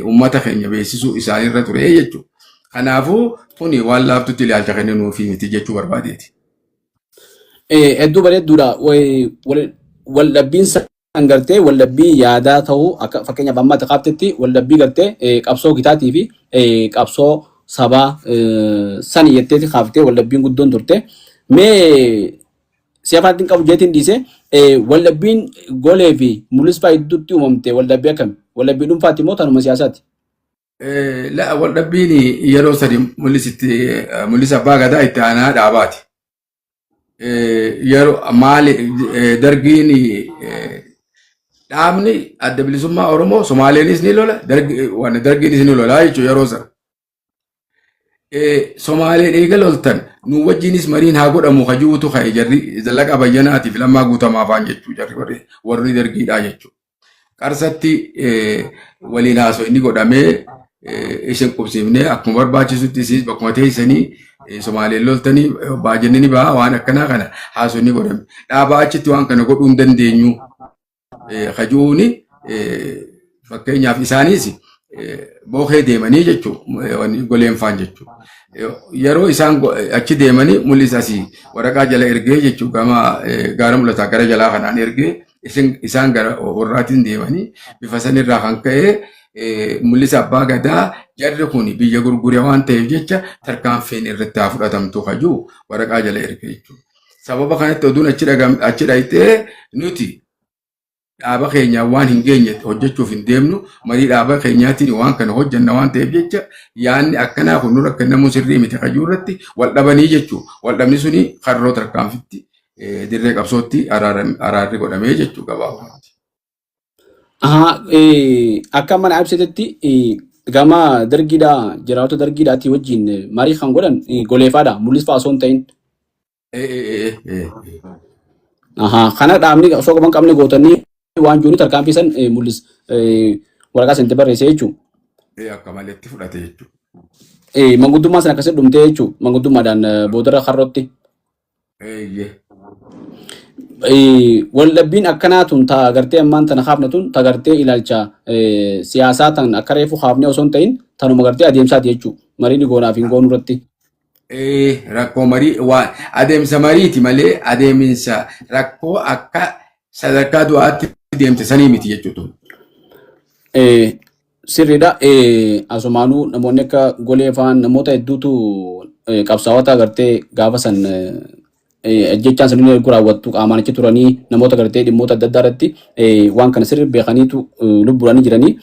uummata keenya beeksisuu isaanirra ture jechuudha. Kanaafuu tuni waan laaftutti ilaalcha kenninuufii miti jechuu barbaadeeti. Hedduu bareedduudha. Waldhabbiin san gartee waldhabbii yaadaa ta'uu akka fakkeenyaaf amma ati kaaftetti waldhabbii gartee qabsoo gitaatii fi qabsoo sabaa sani jetteeti kaaftee waldhabbiin guddoon turte. Mee si afaan qabu jeetiin dhiise waldhabbiin Golee fi Mul'isfaa gidduutti uumamte waldhabbii akkami? Waldhabbii dhuunfaati moo tanuma siyaasaati? Waldhabbiin yeroo sadi Mul'isa Abbaa Gadaa itti aanaa dhaabaati. Yeroo maali Dargiin dhaabni Adda Bilisummaa Oromoo Somaaleenis ni lola, Dargiinis ni lola jechuudha yeroo sana. Somaaleen eega loltan nu wajjinis mariin haa godhamu kajuutu ka'e jarri Zallaqaa Bayyanaatiif Lammaa Guutamaa faan jechuu jarri warri Dargiidhaa jechuudha. Qarsatti waliin haasoo inni godhamee isin qubsiifnee akkuma barbaachisutti isinis bakkuma teessanii Somaaleen loltanii baajanni ni baha waan akkanaa kana haasoo inni godhame. Dhaabaa achitti waan kana godhuu hin dandeenyu. Kajuuni fakkeenyaaf isaanis bookee deemanii jechuudha Goleen faan jechuudha. Yeroo isaan achi deemanii Mul'isa asii waraqaa jala ergee jechuudha gama gaara mul'ataa gara jalaa kanaan ergee isin isaan gara warraatiin deemanii bifa sanirraa kan ka'e Mul'isa Abbaa Gadaa jarri kun biyya gurgure waan ta'eef jecha tarkaanfiin irratti haa fudhatamtu kajuu waraqaa jala erge jechuudha. Sababa kanatti oduun achi achi dhayxee nuti dhaaba keenyaan waan hin geenye hojjechuuf hin deemnu, marii dhaaba keenyaatiin waan kana hojjenna waan ta'eef jecha yaanni akkanaa kun nurra kennamuu sirrii miti kajuu irratti wal dhabanii jechuu. Wal dhabni suni karroo tarkaanfitti dirree qabsootti araarri godhamee jechuu gabaabumatti. Ahaa, akka mana ibsitetti gama Dargiidhaa jiraatota Dargiidhaatii wajjin marii kan godhan Goleefaadha, Mul'isfaa osoo hin ta'in. Ahaa, kana dhaabni osoo qaban qabne gootanii waan jiru tarkaanfii san Mul'is waraqaa san itti barreesse jechuudha. Akka maletti fudhate jechuudha. Manguddummaa sana akkasitti dhumtee jechuudha. Manguddummaadhaan boodarra karrootti. Eeyyee. Waldhabbiin akkanaa tun ta gartee ammaan tana kaafne tun ta gartee ilaalcha siyaasaa tan akka reefu kaafne osoo hin ta'in tanuma gartee adeemsaati jechuudha. Marii ni goonaaf hin goonu irratti. Rakkoo marii waan adeemsa mariiti malee adeeminsa rakkoo akka sadarkaa du'aatti deemte sanii miti jechuudha. Sirriidha. Asumaanuu namoonni akka Golee fa'aan namoota hedduutu qabsaa'ota gartee gaafa san ajjechaan sun ergu raawwattu qaamaan achi turanii namoota gartee dhimmoota adda addaa irratti waan kana sirri beekaniitu lubbuudhaan jiranii.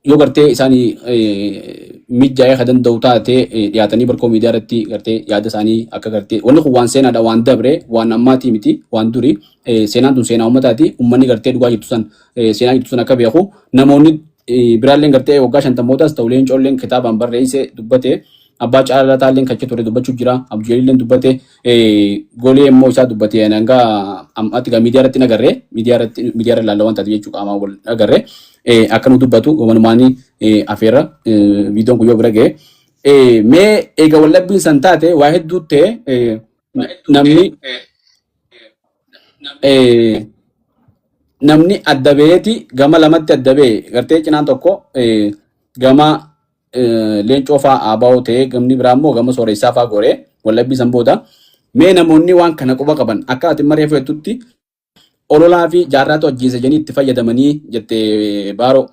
Yoo gartee isaanii Mijaa'ee ka danda'u taate dhiyaatanii Barkoo Miidiyaa irratti gartee yaada isaanii akka gartee wanni kun waan seenaadha, waan dabre, waan ammaatii miti, waan duri. Seenaan tun seenaa uummataati. Uummanni gartee dhugaa jirtu san, seenaa jirtu san akka beeku, namoonni biraalleen gartee waggaa 50mootaas ta'u, Leencoolleen kitaabaan barreessee dubbate, Abbaa Caalaa kachi ture dubbachuu jira, Abdujaliilleen dubbate, golee immoo isaa dubbate. Hanga ammaatti gaa miidiyaa irratti nagarree, miidiyaa irratti, miidiyaa irra ilaalla waan taate jechuu, qaamaan wal agarree akka nu dubbatu walumaanii afeerra viidiyoon kun yoo bira ga'e. Mee eega wallabbiin san taate waa hedduu ta'e, namni adda ba'eeti gama lamatti adda ba'e. Gartee cinaan tokko gama Leencoo fa'aa ABO ta'ee, gamni biraa immoo gama Sooressaa fa'aa goree wallabbii san booda. Mee namoonni waan kana quba qaban, akka ati maree fudhattutti, ololaa fi Jaarraatu ajjeese jedhanii itti fayyadamanii jette Baaroo.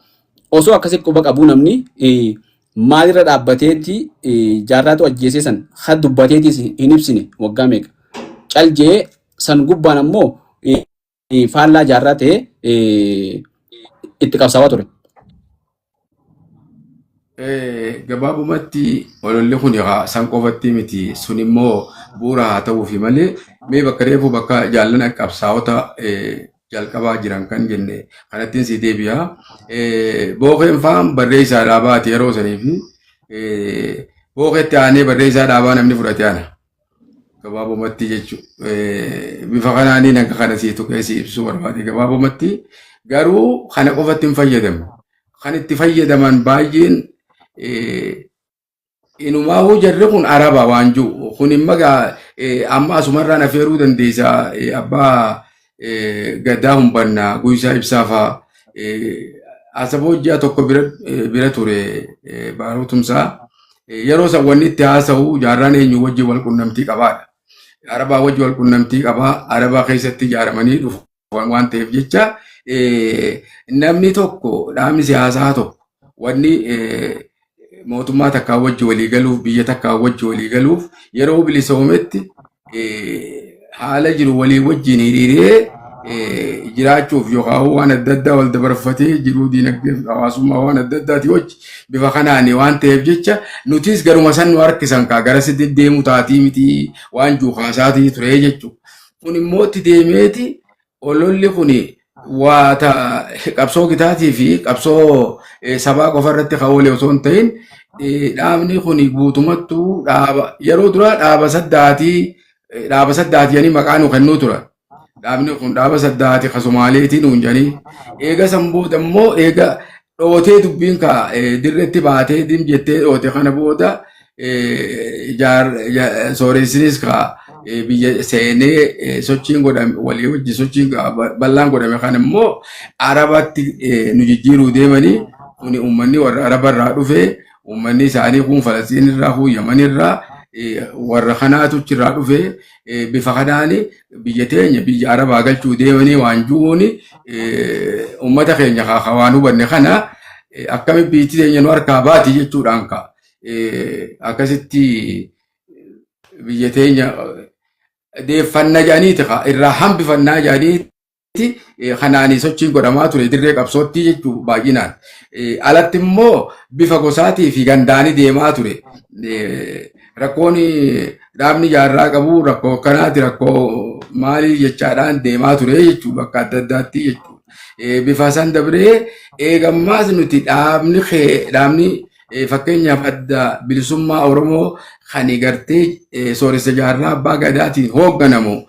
Osoo akkasitti quba qabuu, namni maalirra dhaabbateetti Jaarraatu ajjeese san ha dubbateetis hin ibsine waggaa meeqa? Cal jee san gubbaan ammoo faallaa Jaarraa ta'ee itti qabsaawaa ture. Gabaabumatti ololli kun san qofatti miti, sun immoo bu'uura haa ta'uufi malee, mee bakka reefu bakka jaallana qabsaa'ota jalqabaa jiran kan jenne kanattiin si deebi'a. Bookeen fa'aan barreessaa dhaabaati yeroo sanii fi bookeetti aanee barreessaa dhaabaa namni fudhate ana. Gabaabumatti jechuudha. Bifa kanaaniin akka kana sii tuqee si ibsuu barbaade gabaabumatti, garuu kana qofatti hin fayyadamu. Kan itti fayyadaman baay'een inumaahuu jarri kun Araba waan jiru. Kun immoo amma asumarraan afeeruu dandeessa, abbaa gadaa Humbannaa Guysaa Ibsaa fa'aa. Asaboo ji'a tokko bira ture Baaroo Tumsaa. Yeroo san wanni itti haasa'u Jaarraan eenyu wajjin wal qunnamtii qabaadha. Arabaa wajjin wal qunnamtii qabaa. Arabaa keessatti ijaaramanii dhufu waan ta'eef jecha, namni tokko, dhaabni siyaasaa tokko, wanni mootummaa takkaa wajji walii galuuf, biyya takkaa wajji walii galuuf, yeroo bilisoometti haala jiru walii wajjin hiriiree jiraachuuf yookaan waan adda addaa wal dabarfatee jiruu diinagdee fi hawaasummaa waan adda addaati wajji bifa kanaan waan ta'eef jecha, nutis garuma san nu harkisan kaa gara sitti deemu taatii miti waan juukaasaatii ture jechuudha. Kun immoo itti deemeeti ololli kun waa qabsoo gitaatii fi qabsoo sabaa qofa irratti kan oole osoo hin ta'in, dhaabni kun guutumattuu dhaaba yeroo duraa dhaaba saddaatii, dhaaba saddaatii jedhanii maqaa nu kennuu turan. Dhaabni kun dhaaba saddaati ka Somaaleetii nuun jedhanii, eega san booda immoo eega dhootee dubbiin ka dirreetti baatee dim jettee dhoote, kana booda sooressinis ka biyya seenee sochiin godhame, walii wajji sochiin bal'aan godhame, kan immoo Arabatti nu jijjiiruu deemanii. Kuni uummanni warra Araba irraa dhufe, uummanni isaanii kun Falastiin irraa, kun Yaman irraa, warra kanaatu achirraa dhufe, bifa kanaan biyya teenya biyya Arabaa galchuu deemanii waan jiruun, uummata keenya waan hubanne kana akkami biyyi teenya nu harkaa baati jechuudhaan ka akkasitti biyya teenya deeffanna jedhaniiti, irraa hambifannaa jedhaniiti kanaanii sochiin godhamaa ture dirree qabsootti jechuu baay'inaan. Alatti immoo bifa gosaatii fi gandaanii deemaa ture. Rakkoon dhaabni Jaarraa qabu rakkoo akkanaati, rakkoo maalii jechaadhaan deemaa ture jechuu bakka adda addaatti jechuudha. Bifa san dabree eegammaas nuti dhaabni dhaabni fakkeenyaaf Adda Bilisummaa Oromoo kan gartee Sooressa Jaarraa Abbaa Gadaatiin hoogganamu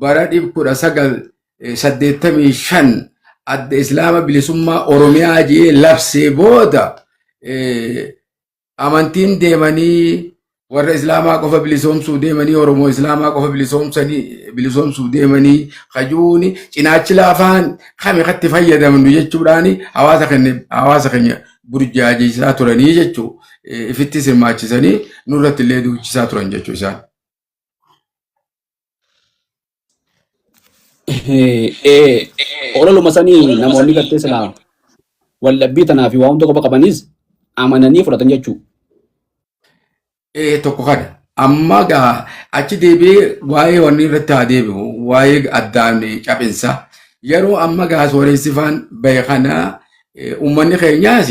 bara 1985 Adda Islaama Bilisummaa Oromiyaa jee labsee booda, amantiin deemanii warra Islaamaa qofa bilisoomsuu deemanii, Oromoo Islaamaa qofa bilisoomsanii bilisoomsuu deemanii kajuuni cinaachi laafaan kami katti fayyadamnu jechuudhaan hawaasa keenya burjaajessaa turanii jechuu, ifitti sirmaachisanii nurratti illee duuchisaa turan jechuu isaan. Ololuma sanii namoonni gartee silaa wallabbii tanaa fi waa hunda qofa qabanis amananii fudhatan jechuudha. Tokko kana. Amma gaa achi deebi'ee waa'ee wanni irratti haa deebi'u, waa'ee addaan cabinsa. Yeroo amma gaa Sooressifaan bahe kana, uummanni keenyaas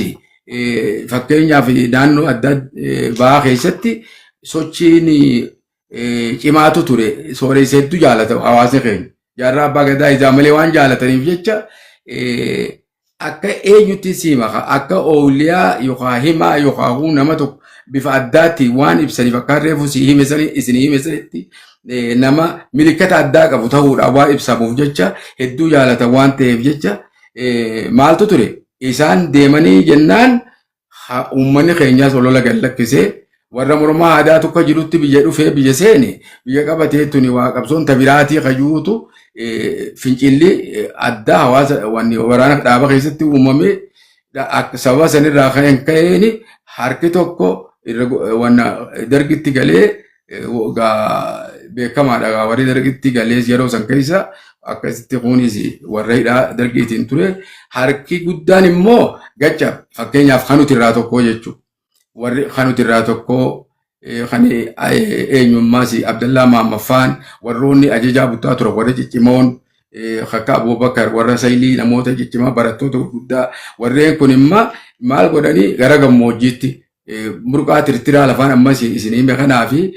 Fakkeenyaaf naannoo adda bahaa keessatti sochiin cimaatu ture. Sooressa hedduu jaalata hawaasni keenya. Jaarraa Abbaa Gadaa isaa malee waan jaalataniif jecha akka eenyutti sii maka, akka ooliyaa yookaan himaa yookaan nama tokko bifa addaatti waan ibsaniif, akka reefu si hime sani isin hime sanitti nama milikkata addaa qabu ta'uudhaan waan ibsamuuf jecha hedduu jaalatan waan ta'eef jecha maaltu ture, isaan deemanii jennaan uummanni keenyaas olola gad lakkisee warra mormaa aadaa tokko jirutti biyya dhufee biyya seene biyya qabatee tuni waa qabsoon tabiraatii kajuutu fincilli addaa hawaasa wanni waraana dhaaba keessatti uumame. Sababa sanirraa kan ka'een harki tokko wanna dargitti galee beekamaadha. Warri dargitti galee yeroo san keessa akkasitti kunis warra hidhaa dargiitiin ture. Harki guddaan immoo gacha, fakkeenyaaf kanuti irraa tokko jechuudha. Warri kanuti irraa tokko kan eenyummaas Abdallaa Maammaffaan, warroonni ajajaa buttaa ture, warri ciccimoon akka Abubakar, warra Saylii, namoota ciccimaa, barattoota gurguddaa, warreen kun immoo maal godhanii gara gammoojjiitti burqaa tirtiraa lafaan ammas isin hime kanaa fi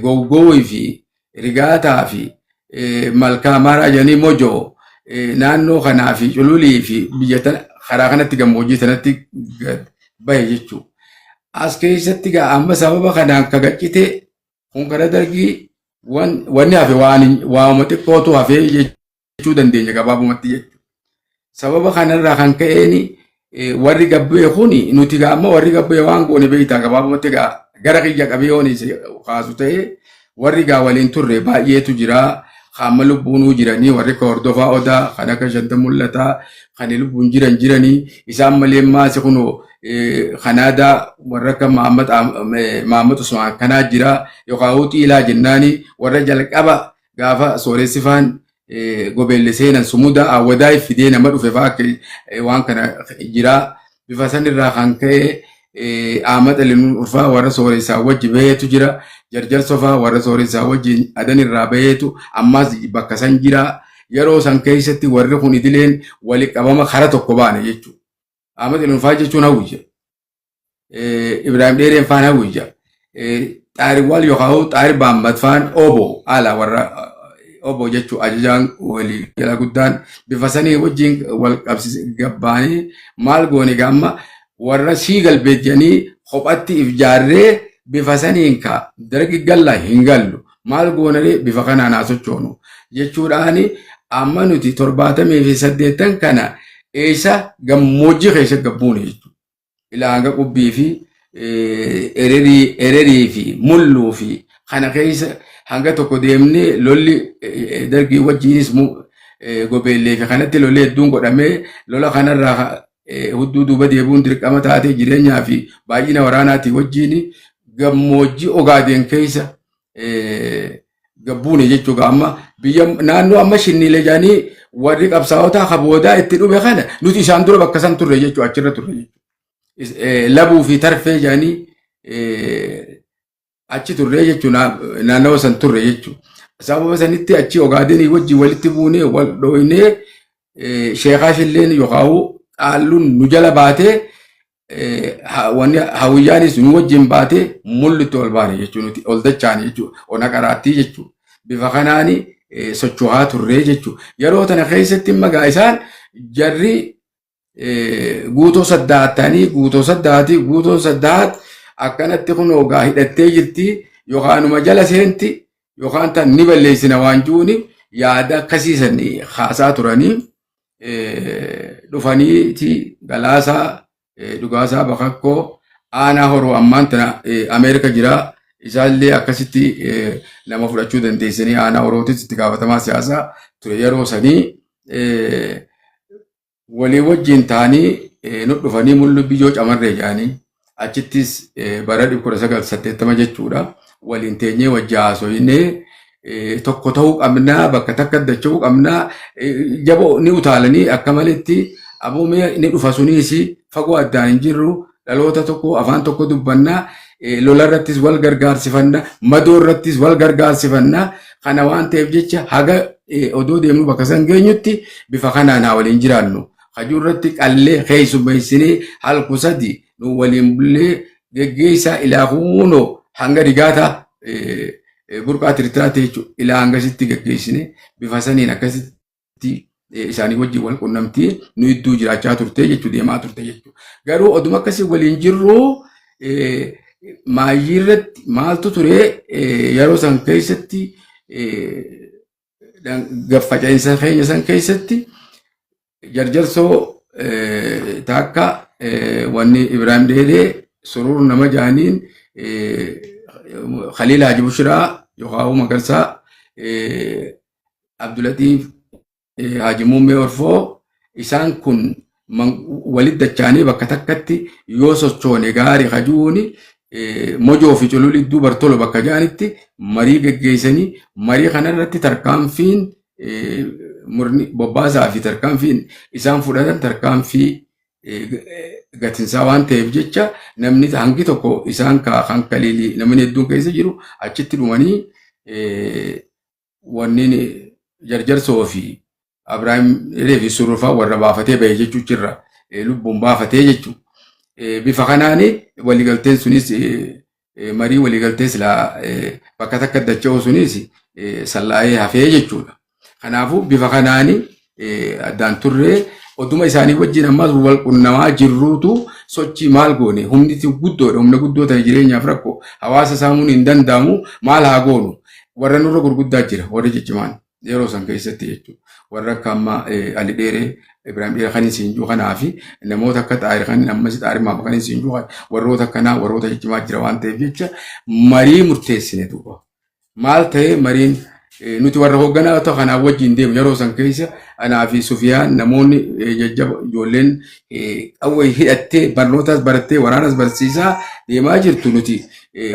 gowgowii fi rigaataa fi malkaa maaraa jedhanii mojoo naannoo kanaa fi cululii fi biyya karaa kanatti gammoojjii sanatti bahe jechuudha. As keessatti gaa amma sababa kanaan kagaccite kun kara dargii wanni hafe waan waanuma xiqqootu hafee jechuu dandeenya gabaabumatti jechuudha. Sababa kanarraa kan ka'een warri gabbee kun nuti gaa amma warri gabbee waan goone beektaa, gabaabumatti gaa gara kiyya qabee yoon kaasu ta'e warri gaa waliin turre baay'eetu jira. Hamma lubbuunuu jiranii warri akka hordofaa odaa kan akka shanta mul'ataa kan lubbuun jiran jiranii, isaan malee maasi kunoo Kanaadaa warra akka Mahammad Usmaan kanaa jira yookaan Xiilaa jennaani, warra jalqaba gaafa sooressi faan gobeelle seenan sumuda awwadaa fidee nama dhufe fa'aa akka waan kana jira. Bifa sanirraa kan ka'e Ahmad Ali Urfaa warra sooressaa wajji baheetu jira. Jarjar Sofaa warra sooressaa wajjin adan irraa baheetu ammas bakka san jira. Yeroo san keessatti warri kun idileen wali qabama kara tokko baane jechuudha. Ahmad Ali Urfaa jechuun hawwija. Ibrahim Dheereen faan hawwija. Xaariwwal yookaan Xaari Baammat faan obo ala warra obo jechuun ajajaan walii gala guddaan bifa sanii wajjin wal qabsiise gabbaanii maal goone gaamma warra sii galbeet jedhanii kophatti if jaarree bifa saniin ka dargi galla hin gallu maal goonaree bifa kanaan haa sochoonu jechuudhaani amma nuti 78 kana eessa gammoojjii keessa gabbuune jechuudha. Ilaa hanga qubbii fi ererii fi mulluu fi kana keessa hanga tokko deemnee lolli dargii wajjiinis gobeellee fi kanatti lolli hedduun godhamee lola kanarraa hudduu duuba deebi'uun dirqama taatee jireenyaa fi baay'ina waraanaatii wajjiin gammoojjii Ogaadeen keessa gabbuune jechuudha. Amma biyya naannoo amma shinniilee jedhanii warri qabsaa'otaa ka boodaa itti dhume kana nuti isaan dura bakka san turre jechuudha, achirra turre jechuudha. Labuu fi tarfee jedhanii achi turre jechuudha, naannawa san turre jechuudha. Sababa sanitti achi Ogaadenii wajjin walitti buunee wal dhooynee sheekaa shilleen yookaan qaalluun nu jala baatee wanni hawwiyyaanis nu wajjin baatee mul'utti ol baane jechuudha, nuti ol dachaane jechuudha, ona qaraattii jechuudha. Bifa kanaan socho'aa turree jechuudha. Yeroo tana keessatti magaa isaan jarri guutoo saddaattanii guutoo saddaatii guutoon saddaat akkanatti kun ogaa hidhattee jirti yookaan numa jala seenti yookaan tan ni balleessina waan jiruuni yaada akkasiisan haasaa turanii dhufaniiti. Galaasaa Dhugaasaa Bakakkoo aanaa horoo ammaan tana Ameerika jira. Isaallee akkasitti nama fudhachuu dandeessanii aanaa horootis itti gaafatamaa siyaasaa ture yeroo sanii walii wajjin ta'anii nu dhufanii mullu biyyoo camarree jedhanii achittis bara 1980 jechuudha. Waliin teenyee wajji haasoyinee tokko ta'uu qabnaa, bakka takka dacha'uu qabnaa, jaboo ni utaalanii akka maletti aboomee ni dhufa suniis fagoo addaan hin jirru, dhaloota tokko, afaan tokko dubbannaa, lola irrattis wal gargaarsifanna, madoo irrattis wal gargaarsifanna, kana waan ta'eef jecha haga odoo deemnu bakka san geenyutti bifa kanaan haa waliin jiraannu. Kajuu irratti qallee keessummeessinee halku sadi nu waliin bullee geggeessaa ilaa kunoo hanga rigaataa burqaa tirtiraatti jechuudha. Ilaa hangasitti geggeessine bifa saniin akkasitti isaanii wajjin wal qunnamtii nu idduu jiraachaa turte jechuudha, deemaa turte jechuudha. Garuu oduma akkasii waliin jirru maayyii irratti maaltu ture? Yeroo san keessatti, faca'insa keenya san keessatti, jarjarsoo takka wanni Ibrahim Dheedee Surur nama jaaniin, Khaliil Haji Bushiraa yookaan Magarsaa, Abdulatiif Haji Muummee Orfoo, isaan kun walitti dachaanii bakka takkatti yoo sochoone gaarii hajuuni Mojoo fi Culul iddoo Bartolo bakka jaanitti marii geggeessanii, marii kanarratti tarkaanfiin murni bobbaasaa fi tarkaanfiin isaan fudhatan tarkaanfii gatinsaa waan ta'eef jecha, namni hangi tokko isaan kan Kaliilii namni hedduun keessa jiru achitti dhumanii, wanni jarjarsoo fi Abiraahim Dheedee fi Surufaa warra baafatee bahe jechuu jirra, lubbuun baafatee jechuu. Bifa kanaan waliigalteen sunis, marii waliigaltee silaa bakka takka dacha'u sunis sallaa'ee hafee jechuudha. Kanaafuu bifa kanaan addaan turree, oduma isaanii wajjin ammas wal qunnamaa jirruutu sochii maal goone? Humni guddoodha, humna guddoo ta'e, jireenyaaf rakkoo, hawaasa saamuun hin danda'amu, maal haa goonu? Warra nurra gurguddaa jira, warri ciccimaan yeroo san keessatti jechuudha. Warra akka amma Ali Dheeree, Ibrahim Dheeree kan isin jiru kanaa fi namoota akka Xaayir kan ammas Xaayir Maama kan isin jiru, warroota akkanaa, warroota ciccimaa jira waan ta'eef jecha marii murteessine duuba. Maal ta'ee mariin? Nuti warra hoogganaa ta'u kanaa wajjin deemu yeroo san keessa anaa fi Sufiyaan, namoonni jajjaba, ijoolleen qawwee hidhattee barnootaas barattee waraanas barsiisaa deemaa jirtu, nuti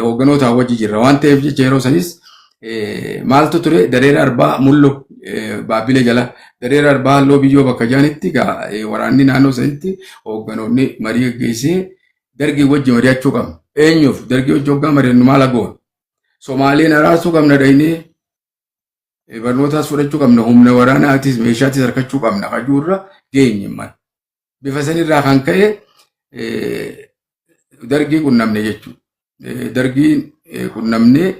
hoogganoota wajji jirra waan ta'eef jecha yeroo sanis maaltu ture? Dareera Arbaa Mullo Baabbilee jala, Dareera Arbaa Halloo Biyyoo bakka jaanitti waraanni naannoo sanitti hoogganoonni marii gaggeessee, dargii wajji mari'achuu qabna. Eenyuuf dargii wajji hoggaa mari'annu maal goona? Somaaleen araarsuu qabna, dhaynee barnootaas fudhachuu qabna, humna waraanaatis meeshaatis harkachuu qabna kajuurra geenye mal. Bifa sanirraa kan ka'e dargii qunnamne jechuudha. Dargiin qunnamne,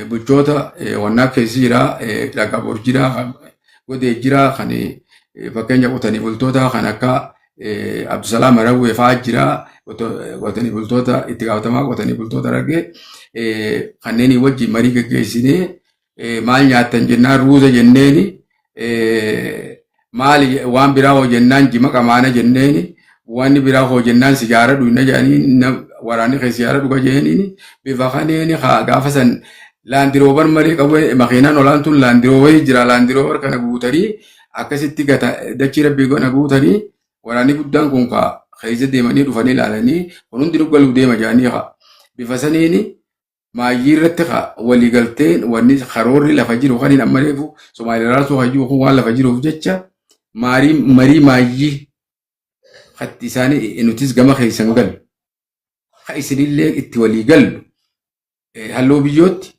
bulchoota wannaa keessa jira, dhaqabor jira, godee jira, kan fakkeenya qotanii bultoota kan akka Abdusalaam Harawwee fa'aa jira, qotanii bultoota, itti gaafatamaa qotanii bultoota argee, kanneen wajjin marii geggeessinee, maal nyaattan jennaan ruuza jenneeni, maali waan biraa hoo jennaan jima qamaana jenneeni, wanni biraa hoo jennaan sigaara dhuyna jedhanii, waraanni keessa sigaara dhuga jedhaniini. Bifa kaneeni gaafa san Land Rover malee qabu, makiinaan olaantuun Land Rover jira, Land Rover kana guutanii akkasitti gata dachii rabbii kana guutanii, waraanni guddaan kun kaa keessa deemanii dhufanii ilaalanii, kun hundi galuu deema jedhanii kaa bifa saniini maayyii irratti kaa waliigalteen wanni karoorri lafa jiru kan hin amma reefu Somaaliyaa raasuu hayyuu kun waan lafa jiruuf jecha marii maayyii hatti isaanii nutis gama keessan galu ka isinillee itti walii gallu halluu biyyootti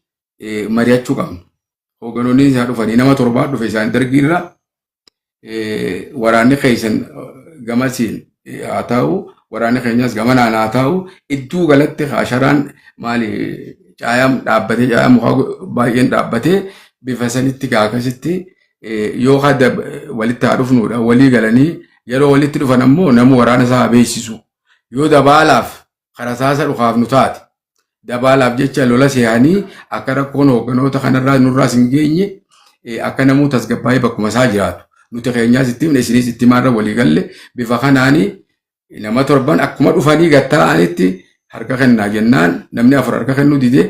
mari'achuu qabna. Hoogganoonni isaa dhufanii, nama torbaa dhufe isaan dargiirra, waraanni keessan gamasiin haa ta'u, waraanni keenyas gamanaan haa ta'u, idduu galatti asharaan maali caayaan dhaabbatee, caayaan mukaa baay'een dhaabbatee, bifa sanitti akkasitti yoo walitti haa dhufnudha walii galanii, yeroo walitti dhufan ammoo namu waraana isaa haa beeksisu, yoo dabaalaaf karasaasa dhukaaf nu taate dabaalaaf jecha lola seehanii akka rakkoon hoogganoota kanarraa nurraas hin geenye, akka namuu tasgabbaa'ee bakkuma isaa jiraatu nuti keenyaas itti himne, isinis itti himaarra walii galle. Bifa kanaanii nama torban akkuma dhufanii gattaa'anitti harka kennaa jennaan, namni afur harka kennuu dide,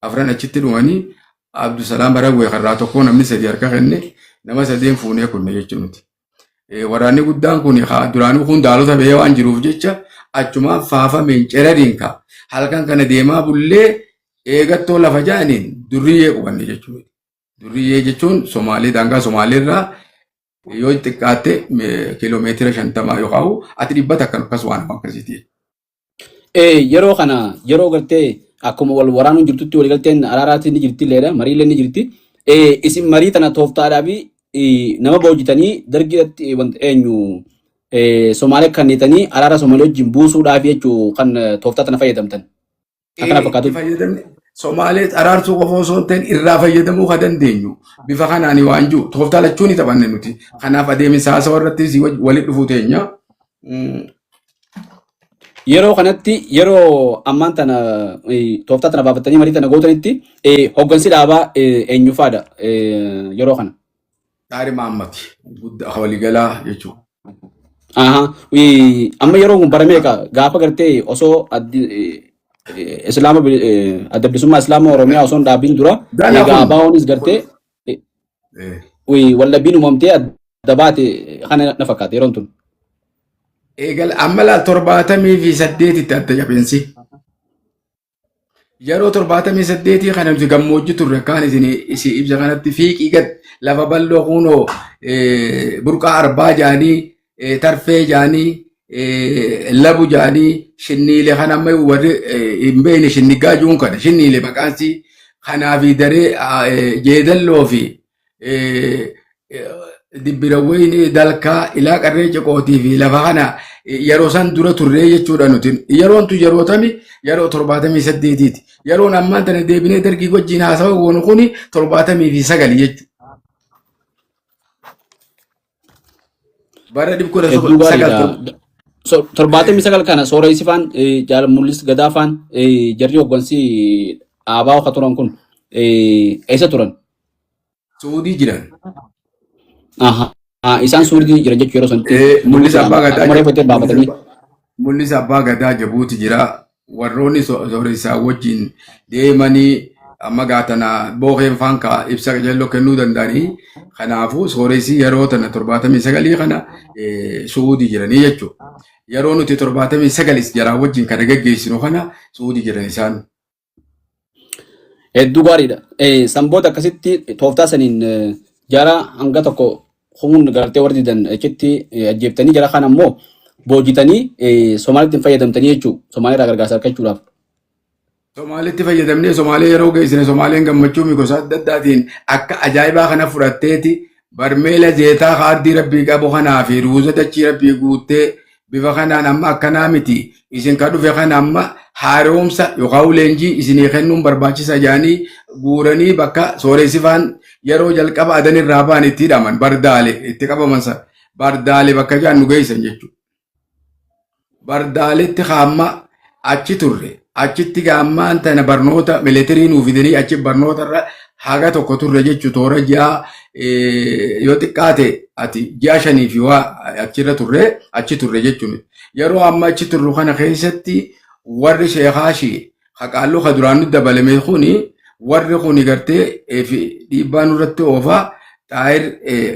afran achitti dhumanii, Abdusalaam Barawwee karraa tokko namni sadi harka kenne, nama sadeen fuunee kunne jechuun nuti. Waraanni guddaan kun duraanuu kun daalota bahee waan jiruuf jecha achumaan faafameen cerariin ka halkan kana deemaa bullee eegattoo lafa jaaniin durriyyee qubanne jechuudha. Durriyyee jechuun Somaalee, daangaa Somaaleerraa yoo xiqqaatte kiiloomeetira 50 yookaan ati 100 akkas waan akkasiiti. Yeroo kana yeroo gartee akkuma wal waraanuun jirtutti waliigalteen araaraatiin ni jirti illeedha, mariillee ni jirti. Isin marii tana tooftaadhaa fi nama boojitanii dargiidhatti wanta eenyu Somaalee kannitanii araara Somaalee wajjin buusuudhaaf jechuu kan tooftaa tana fayyadamtan. Akkana Itti fakkaatutti. fayyadamne Somaalee araarsuu qofa osoo hin ta'in irraa fayyadamuu kan dandeenyu bifa kanaan waan jiru tooftaa lachuu ni taphanne nuti. Kanaaf adeemsa haasawa irratti si walitti dhufuu teenya. Yeroo kanatti yeroo ammaan tana tooftaa tana baafattanii marii tana gootanitti hoggansi dhaabaa eenyufaadha yeroo kana? Xaari Mahammad guddaa waliigalaa jechuudha. Aha. Amma yeroo kun bara meeqa gaafa gartee osoo islaama adda bilisummaa islaama Oromiyaa osoo hin dhaabin dura Gana egaa kun ABOnis gartee wallabbiin uumamtee adda baate kana na fakkaata yeroon tun. Eegal amma laal 78tti adda jabeensi. Yeroo 78 kana nuti gammoojji turre akkaan isin isin ibsa kanatti fiiqii gad lafa bal'oo kunoo burqaa arbaa jaanii tarfee jaanii labu jaanii shinniilee kana amma warri hin beekne shinniggaa juun kana shinniilee maqaansii kanaa fi daree jeedalloo fi dibbirawween dalkaa ilaa qarree ciqootii fi lafa kana yeroo san dura turree jechuudha nuti. Yeroon tun yeroo tami yeroo 78ti. Yeroon ammaan tana deebinee dargii wajjin haasawa goonu kuni 79 jechuudha. Bara dhibba kudha Hedduu sagal gaariidha. torba. 79 kana sooressi faan jaal mul'is gadaa faan jarri hoggansi dhaabaa akka turan kun eessa turan? Suudii jiran. Aha. Isaan Suudii jiran jechuu yeroo sanatti. Mul'isa abbaa gadaa Akkuma reefu itti baafatanii. Mul'isa abbaa gadaa Jabuuti jira. Warroonni sooressaa wajjin deemanii amma gaatana bookeen faan ka ibsa qajeelloo kennuu danda'anii. Kanaafuu sooressi yeroo tana 79 kana Suudii jiranii jechuudha. Yeroo nuti 79 jaraa wajjin kana geggeessinu kana Suudii jiran isaan. Hedduu gaariidha. San booda akkasitti tooftaa saniin jara hanga tokko kumuun gartee warri didan achitti ajjeeftanii jara kaan ammoo boojitanii Somaalitti hin fayyadamtanii jechuudha. Somaalii irraa gargaarsa argachuudhaaf. Somaalitti fayyadamnee Somaalee yeroo geessine Somaaleen gammachuu gosa adda addaatiin akka ajaa'ibaa kana fudhatteeti barmeela zeetaa kaardii rabbii qabu kanaa fi ruuza dachii rabbii guuttee bifa kanaan amma akkanaa miti isin ka dhufe kana amma haaromsa yookaan leenjii isinii kennuun barbaachisa jedhanii guuranii bakka sooressifaan yeroo jalqaba adan irraa ba'an itti hidhaman bardaale itti qabaman sana bardaale bakka jedhan nu geessan jechuudha. Bardaaletti kaamma achi turre achitti gaammaan tana barnoota militarii nuu fidanii achi barnoota irra haga tokko turre jechuudha toora ji'a yoo xiqqaate ati ji'a shanii fi waa achirra turre achi turre jechuudha. Yeroo amma achi turru kana keessatti warri sheekaashii haqaalluu ka duraan nu dabalame kuni warri kuni gartee dhiibbaa nurratti oofaa xaayir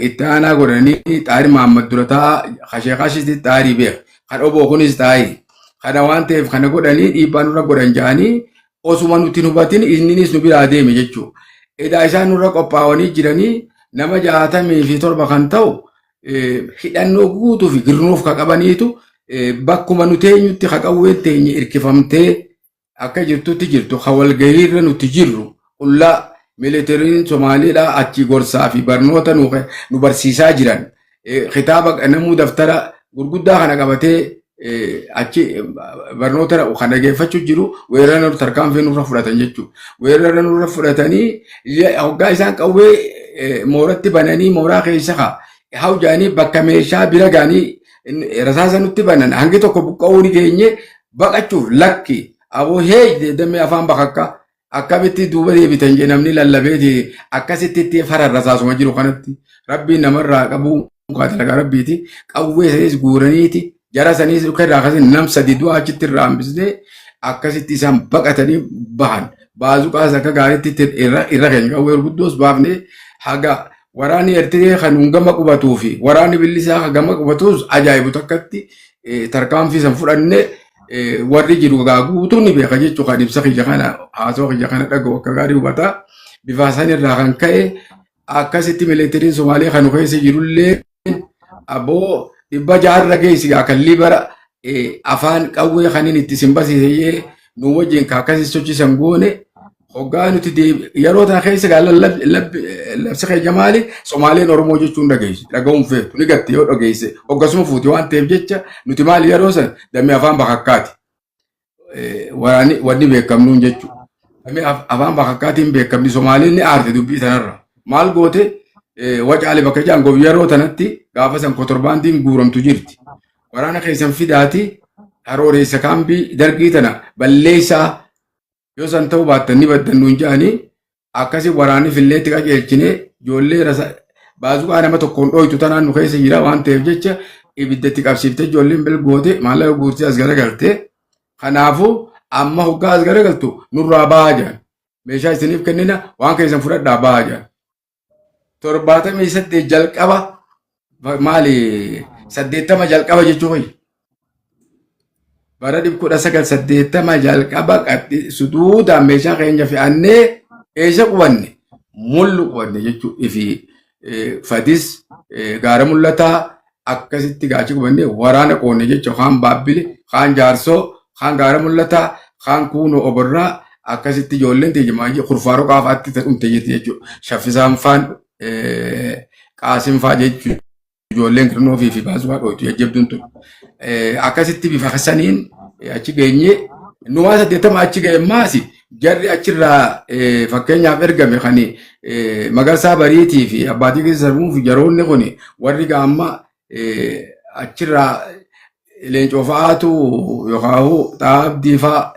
itti aanaa godhanii xaayir Mahammad durataa ka sheekaashiitti xaayirii beeka kan oboo kunis xaayiri kana waan ta'eef kana godhanii dhiibbaa nurra godhan ja'anii osuma nuti hin hubatin inninis nu biraa deeme jechuudha. Edaa isaan nurra qophaa'anii jiranii nama 67 kan ta'u hidhannoo guutuu fi girnuuf ka qabaniitu bakkuma nu teenyutti ka qawween teenye irkifamtee akka jirtutti jirtu ka walgahiirra nuti jirru qullaa militariin Somaaliidhaa achi gorsaa fi barnoota nu barsiisaa jiran kitaaba namuu daftara gurguddaa kana qabatee achi barnoota kan dhageeffachuu jiru weerara tarkaanfii nurra fudhatan jechuudha. Weerara nurra fudhatanii hoggaa isaan qawwee mooratti bananii mooraa keessa haa hawjaanii bakka meeshaa bira gaanii rasaasa nutti banan hangi tokko buqqa'uu ni geenye baqachuuf lakki aboo hee damee afaan bakakka akkamitti duuba deebitan jee namni lallabeeti akkasitti itti faran rasaasuma jiru kanatti rabbiin namarraa qabuu dalagaa rabbiiti qawwee sanis guuraniiti jara saniis dhuka irraa kasin nam sadi du'a achitti irraa hambisnee akkasitti isaan baqatanii bahan baazuqaas akka gaariitti irra keenya qawwee gurguddoos baafnee haga waraanni Eertiree kan gama qubatuu fi waraanni bilisaa kan gama qubatus ajaa'ibu takkatti tarkaanfii san fudhanne warri jiru gaa guutuun ni beeka jechuudha kan ibsa kiyya kana haasawaa kiyya kana dhaga'u akka gaarii hubataa bifa san irraa kan ka'e akkasitti militariin Somaalee kan keessa jirullee aboo dhibba jaarra geessi gaa kan libara afaan qawwee kan inni itti sin basiisee nu wajjin ka akkasii sochisan goone. Hoggaa nuti yeroo tana keessa gaa labsi keenya maali? Somaaleen Oromoo jechuun dhageessu. Dhaga'uun feetu ni gatte yoo dhageesse. Hoggasuma fuuti waan ta'eef jecha nuti maali yeroo san damee afaan bakakkaati. Waraanni wanni beekamnuun jechuudha. Damee afaan bakakkaatiin beekamni Somaaleen ni aarte dubbii tanarra. Maal goote wacaale bakka jaan gob yeroo tanatti gaafa san kotorbaandiin guuramtu jirti. Waraana keessan fidaati harooreessa kaambii dargii tana balleessaa yoo san ta'uu baattan ni baddan nuun jedhanii akkasi waraanni filleetti qajeelchine ijoollee rasa baazuqaa nama tokkoon dhooytu tanaan nu keessa jira waan ta'eef jecha ibiddatti qabsiiftee ijoolleen bilgoote maallaqa guurtee as garagalte. Kanaafuu amma hoggaa as garagaltu nurraa ba'aa jedhan. Meeshaa isiniif kennina waan keessan fudhadhaa ba'aa jedhan. 78 jalqaba maali 80 jalqaba jechuu wayya. Bara 1980 jalqaba qaxxi suduudaan meeshaa keenya fe'annee eessa qubanne mullu qubanne jechuu ifi fadis gaara mul'ataa akkasitti gaachi qubanne waraana qoonne jecha kaan baabbile kaan jaarsoo kaan gaara mul'ataa kaan kuunoo oborraa akkasitti ijoolleen teenya maayii kurfaaroo qaafaatti dhumte jetti jechuudha. Shaffisaan faan qaasin faa jechuudha. Ijoolleen kirnoo fi baasumaa dhooytu jajjabduun tun. Akkasitti bifa saniin achi geenye nuwaa 80 achi ga'e maasi jarri achirraa fakkeenyaaf ergame kan Magarsaa Bariitii fi Abbaatii keessa sarbuu fi jaroonni kun warri gaamma achirraa Leencoo fa'aatu yookaan Xaabdii fa'a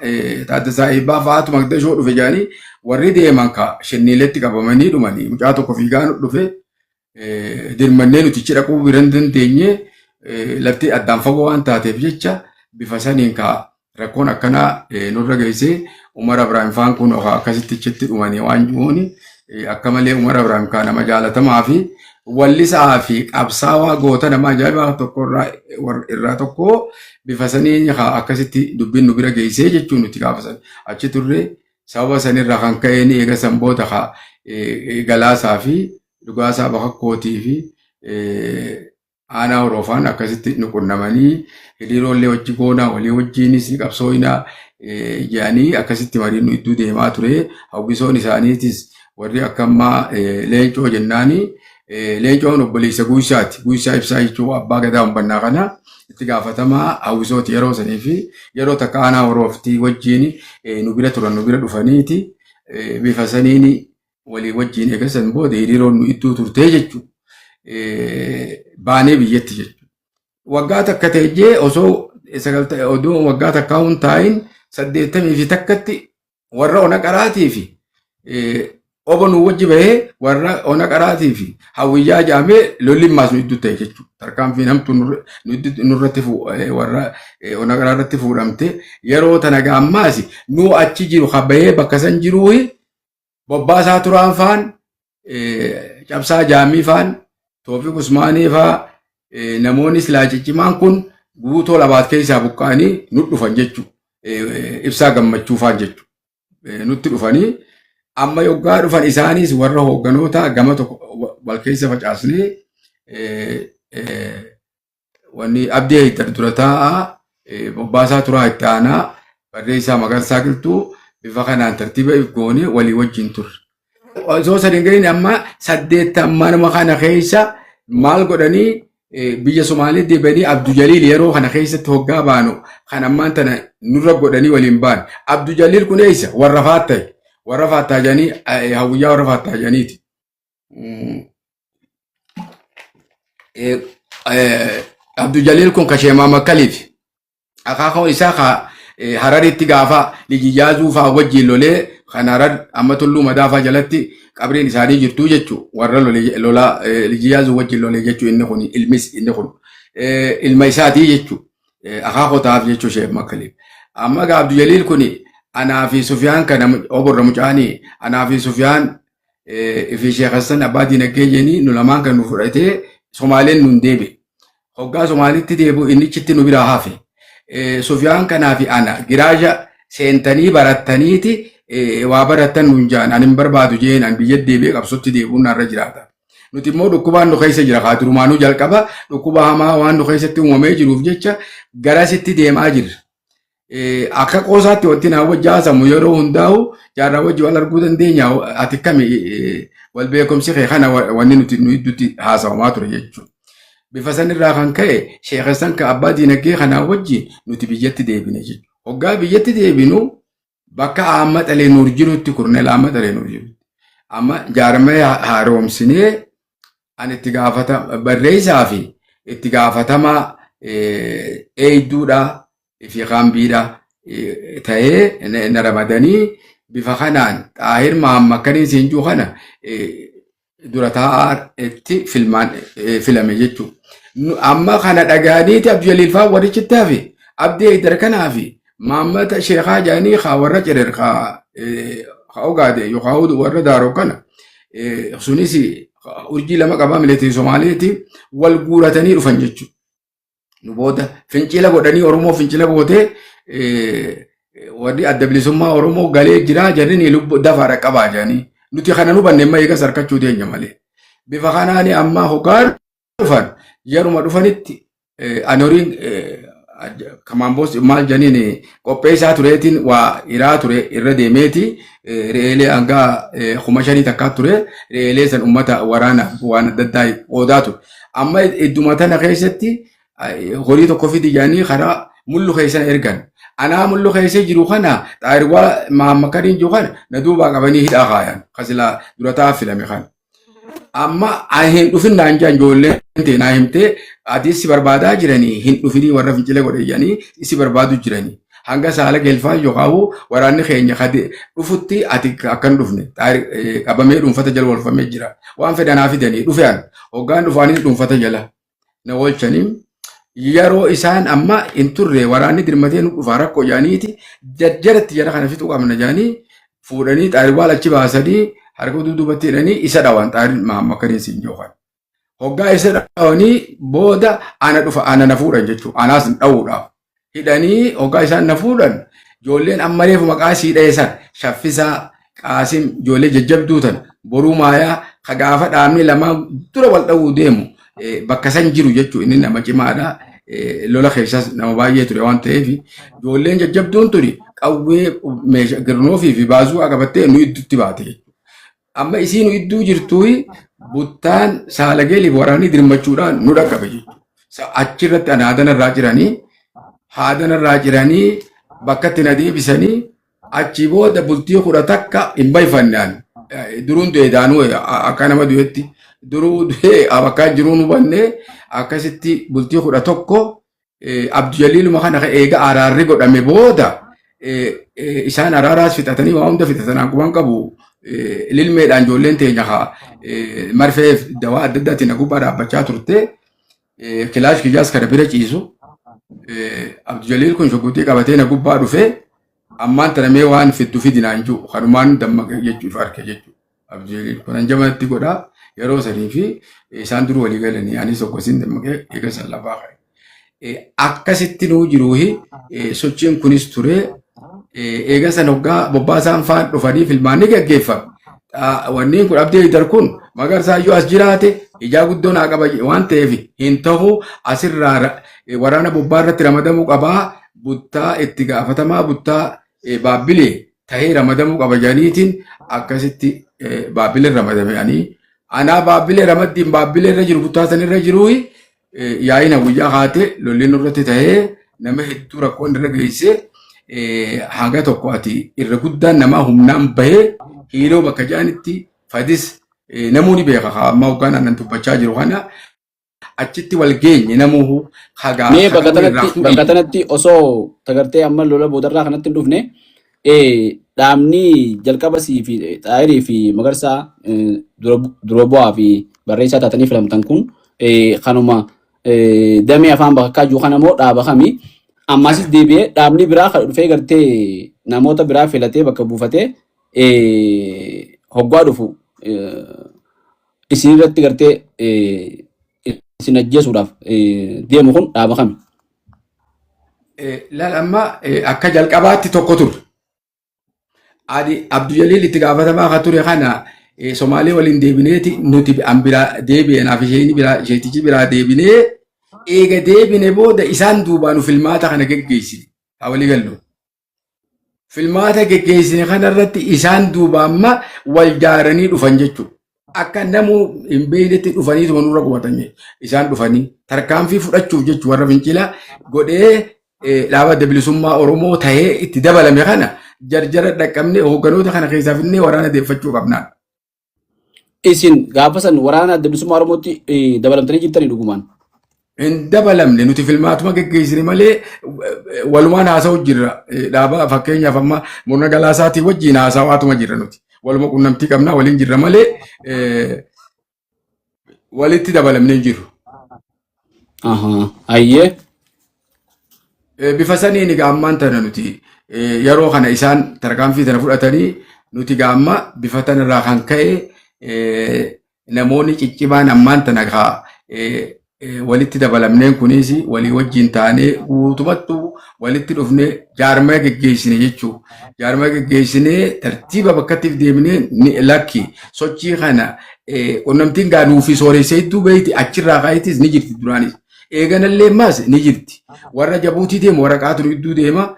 Taaddasaa Eebbaa fa'aatu Magdashoo dhufe jedhanii warri deeman ka shinniiletti qabamanii dhumanii mucaa tokko fiigaan dhufe dirmannee nuti achi dhaquu bira hin dandeenye lafti addaan fagoo waan taateef jecha bifa saniin ka rakkoon akkanaa nurra geessee Umar Abrahaam faan kun akkasitti achitti dhumanii waan jiruun akka malee Umar Abrahaam kaa nama jaalatamaa fi wallisaa fi qabsaawaa goota nama ajaa'ibaa tokko irraa tokko bifa saniin akkasitti dubbiin nu bira geessee jechuun nuti gaafa san achi turre sababa sanirraa kan ka'een eega san booda Galaasaa fi Dhugaasaa Bakakkootii fi Aanaa Horoofaan akkasitti nu qunnamanii hiriiroollee wajji goonaa walii wajjiinis qabsooyinaa jedhanii akkasitti mariin nu idduu deemaa ture. Hawwisoon isaaniitis warri akka ammaa Leencoo jennaani. Leencoon obboleessa Guusaati. Guusaa Ibsaa jechuun abbaa gadaa umbannaa kana itti gaafatamaa hawwisooti yeroo sanii fi yeroo takka aanaa horooftii wajjiin nu bira turan nu bira dhufaniiti bifa saniin walii wajjiin eega san booda hiriiroon nu idduu turtee jechuudha. Baanee biyyatti jechuudha. Waggaa takka ta'ee osoo oduu waggaa takkaa hin taa'in 81tti warra ona qaraatii fi obo nu wajji bahee warra ona qaraatii fi hawwiyyaa jaamee lolli maas nu idduu ta'e jechuudha. Tarkaanfiin hamtuu nurratti warra ona qaraa irratti fuudhamte yeroo tana gaammaas nu achi jiru bahee bakka san jiruu Bobbaasaa Turaan faan, Cabsaa Jaamii faan, Toofiq Usmaanii faa namoonni silaa ciccimaan kun guutoo labaat keessaa buqqa'anii nu dhufan jechuudha. Ibsaa Gammachuu faan jechuudha. Nutti dhufanii amma yoggaa dhufan isaanis warra hoogganoota gama tokko wal keessa facaasnee wanni Abdii Haydar dura taa'aa Bobbaasaa Turaa itti aanaa barreessaa Magarsaa Qilxuu bifa kanaan tartiiba if goone walii wajjin turre. Osoo sadi hin gahin amma saddeettammanuma kana keessa maal godhanii biyya Somaalee deebi'anii Abdu Jaliil yeroo kana keessatti hoggaa baanu kan ammaan tana nurra godhanii waliin baan. Abdu Jaliil kun eessa? Warra Faattayi. Warra Faattaa jedhanii hawwiyyaa warra Faattaa jedhaniiti. Abdu Jaliil kun ka Sheemaa Makkaliif akaakuu isaa ka Hararitti gaafa Lijiyyaazuu fa'aa wajjin lolee kan Harar amma Tulluu Madaafaa jalatti qabriin isaanii jirtu jechu warra lolaa Lijiyyaazuu wajjin lolee jechu inni kun ilmis inni kun ilma isaatii jechu akaakuu ta'aaf jechu Sheek Makkaliif. Amma gaa Abdu Jaliil kun anaa fi Sufiyaan kana oborra mucaanii anaa fi Sufiyaan fi Sheekh Hassan abbaa diinagdee jenii nu lamaan kan nu fudhatee Somaaleen nun deebi'e. Hoggaa Somaalitti deebi'u innichitti nu biraa hafe. Sufiyaan kanaa fi ana giraasha seentanii barattaniiti waa barattan nun jaan ani hin barbaadu jeen an biyya deebi'ee qabsootti deebi'uun narra jiraata. Nuti immoo dhukkubaan nu keessa jira kaa durumaanuu jalqaba dhukkuba hamaa waan nu keessatti uumamee jiruuf jecha garasitti deemaa jirra. Akka qoosaatti wanti naa wajji haasamu yeroo hundaa'u jaarraa wajji wal arguu dandeenya, ati kami, wal beekumsi kee kana, wanni nuti nu gidduutti haasawamaa ture jechuudha. Bifa sanirraa kan ka'e sheekessan ka abbaa diinagdee kanaa wajji nuti biyyatti deebine jechuudha. Hoggaa biyyatti deebinu bakka Ahmad Alee Nuur jirutti, Kurneel Ahmad Alee Nuur jirutti. Amma jaarmee haaromsinee ani itti gaafata barreessaa fi itti gaafatamaa eegduudha fi kaambiidha ta'ee na ramadanii, bifa kanaan Xaahir Mahammad kan siin jiru kana dura taa'aa itti filmaan filame jechuudha. Amma kana dhagaaniiti Abdujaliil fa'aa warri chittaa fi Abdii Haydar kanaa fi Maammata Sheekaa jedhanii haa warra Cerer haa Ogaade yookaan warra Daaroo kana sunis urjii lama qabaa mileetii Somaaleeti wal guuratanii dhufan jechuudha. Nu booda fincila godhanii Oromoo fincila gootee warri Adda Bilisummaa Oromoo galee jira jedhanii lubbuu dafaadha qabaa jedhanii nuti kana nu banne amma eegas harkachuu teenya malee. Bifa kanaan amma hoggaa dhufan, yeruma dhufanitti ani horiin kamaamboos maal jedhaniin qopheessaa tureetiin waa hiraa ture irra deemeeti, re'eelee hanga 5,000 takkaa ture, re'eelee san uummata waraanaaf waan adda addaa qoodaa ture. Amma idduma tana keessatti horii tokko fidi jedhanii karaa mullu keessan ergan. Anaa mullu keessa jiru kana xaayirwaa maammakariin jiru kana na duubaa qabanii hidhaa kaayan. Kasilaa durataa filame kana. Amma ani hin dhufin naan jedhan, ijoolleen ta'e naa himtee ati si barbaadaa jiranii, hin dhufinii, warra fincila godhe jedhanii si barbaadu jiranii. Hanga saala gelfaa yookaan waraanni keenya dhufutti ati akka hin dhufne qabamee dhuunfata jala oolfamee jira. Waan fedhanaa fidanii dhufe, an hoggaan dhufaanis dhuunfata jala na oolchanii, yeroo isaan amma hin turre waraanni dirmatee nu dhufaa rakkoo jedhaniiti jajjaratti jara kana fixuu qabna jedhanii fuudhanii xaariwaal achi baasanii harka dudduubatti hidhanii isa dhawan, xaarin Mahammakariin siin jookan. Hoggaa isa dhawanii booda ana dhufa, ana na fuudhan jechuudha. Anaas dhawuudhaaf. Hidhanii hoggaa isaan na fuudhan ijoolleen amma reefu maqaa sii dheessan, Shaffisaa, Qaasim, ijoollee jajjabduu tan boruu maayaa ka gaafa dhaabni lamaan dura wal dhawuu deemu bakka san jiru jechuudha. Inni nama cimaadha. Lola keessas nama baay'ee ture waan ta'eef ijoolleen jajjabduun tuni qawwee meeshaa girnoofii fi baazuu qabattee nu idduutti baate jechuudha. Amma isiin nu idduu jirtuu buttaan saalageeliif waraanni dirmachuudhaan nu dhaqqabe jechuudha. Achirratti ani haadanarraa jiranii bakka itti na deebisanii, achi booda bultii 11 hin bayfanne ani. Duruun du'e daanuu akka nama du'etti duruu du'e bakka jiruun hubanne. Akkasitti bultii 11 Abdujaliiluma kana eega araarri godhame booda isaan araaraas fixatanii waa hunda fixatan akkuma qabu lilmeedhaan ijoolleen teenya haa marfee dawaa adda addaatiin na gubbaa dhaabbachaa turte, kilaash kiyyaas kana bira ciisu, Abdujaliil kun shuguxii qabatee na gubbaa dhufee ammaan tana mee waan fiddu fidinaan jiru kanumaan dammaqe jechuuf arke jechuudha. Abdujaliil kun hanjamanatti godhaa yeroo sanii fi isaan dur walii galanii anis okkosiin dammaqee eega san lafaa ka'e. Akkasitti nuu jiruuhi sochiin kunis ture. Eega san hoggaa bobbaasaan faan dhufanii filmaanni gaggeeffame. Wanni kun Abdii Haydar kun Magarsaa iyyuu as jiraate ijaa guddoo naa qaba waan ta'eef hin ta'u, asirraa waraana bobbaa irratti ramadamuu qabaa, buttaa itti gaafatamaa buttaa baabbilee tahee ramadamuu qaba jedhaniitiin akkasitti baabbilee ramadame. Ani anaa baabbilee ramaddiin baabbilee irra jiru, buttaa san irra jiru, yaa'ina guyyaa kaate lolli nurratti tahee nama hedduu rakkoon irra geessee, haga tokko ati irra guddaan namaa humnaan bahee hiiloo bakka jedhanitti fadis namuu ni beeka. Amma hoggaan aannan dubbachaa jiru kana achitti wal geenye namuu hagaa. Mee bakka tanatti osoo tagartee amma lola boodarraa kanatti hin dhufne, dhaabni jalqaba sii fi Xaayirii fi Magarsaa dura bu'aa fi barreessaa taatanii filamtan kun kanuma damee afaan bakakkaa jiru kana moo dhaaba kami? Ammasis deebi'ee dhaabni biraa kan dhufee gartee namoota biraa filatee bakka buufatee hoggaa dhufu isin irratti gartee isin ajjeesuudhaaf deemu kun dhaaba kami? Laal, amma akka jalqabaatti tokko ture. Ani Abdujaliil itti gaafatamaa kan ture kana Somaalee waliin deebineeti nuti an biraa deebi'e, naaf isheen biraa isheetichi biraa deebinee, eega deebine booda isaan duubaa nu filmaata kana geggeessine. Haa walii gallu. Filmaata geggeessine kanarratti isaan duuba amma wal jaaranii dhufan jechuudha. Akka namuu hin beeknetti dhufaniituma nurra qubatan isaan dhufanii tarkaanfii fudhachuuf jechuudha warra fincila godhee dhaaba adda bilisummaa Oromoo tahee itti dabalame kana jarjara dhaqqabnee hoogganoota kana keessaa finnee waraana deeffachuu qabnaan. Isin gaafa san waraana adda bilisummaa Oromootti dabalamtanii jirtanii dhugumaan? Hin dabalamne, nuti filmaatuma geggeessine malee walumaan haasa'u jirra. Dhaaba fakkeenyaaf amma murna Galaasaatii wajjin haasawaatuma jirra nuti. Waluma qunnamtii qabnaa waliin jirra malee walitti dabalamnee hin jirru. Ayyee. Bifa saniin egaa ammaan tana nuti yeroo kana isaan tarkaanfii tana fudhatanii nuti egaa amma bifa tanarraa kan ka'e namoonni ciccimaan ammaan tana kaa walitti dabalamneen kunis walii wajjin taanee guutumattuu walitti dhufnee jaarmaya geggeessine jechuudha. Jaarmaya geggeessinee tartiiba bakkatti deemnee ni lakki sochii kana qunnamtiin gaa nuufi sooressa hedduu beeyti achirraa ka'eetis ni jirti duraanis. Eeganallee ammaas ni jirti. Warra Jabuutii deemu waraqaatu nu gidduu deema.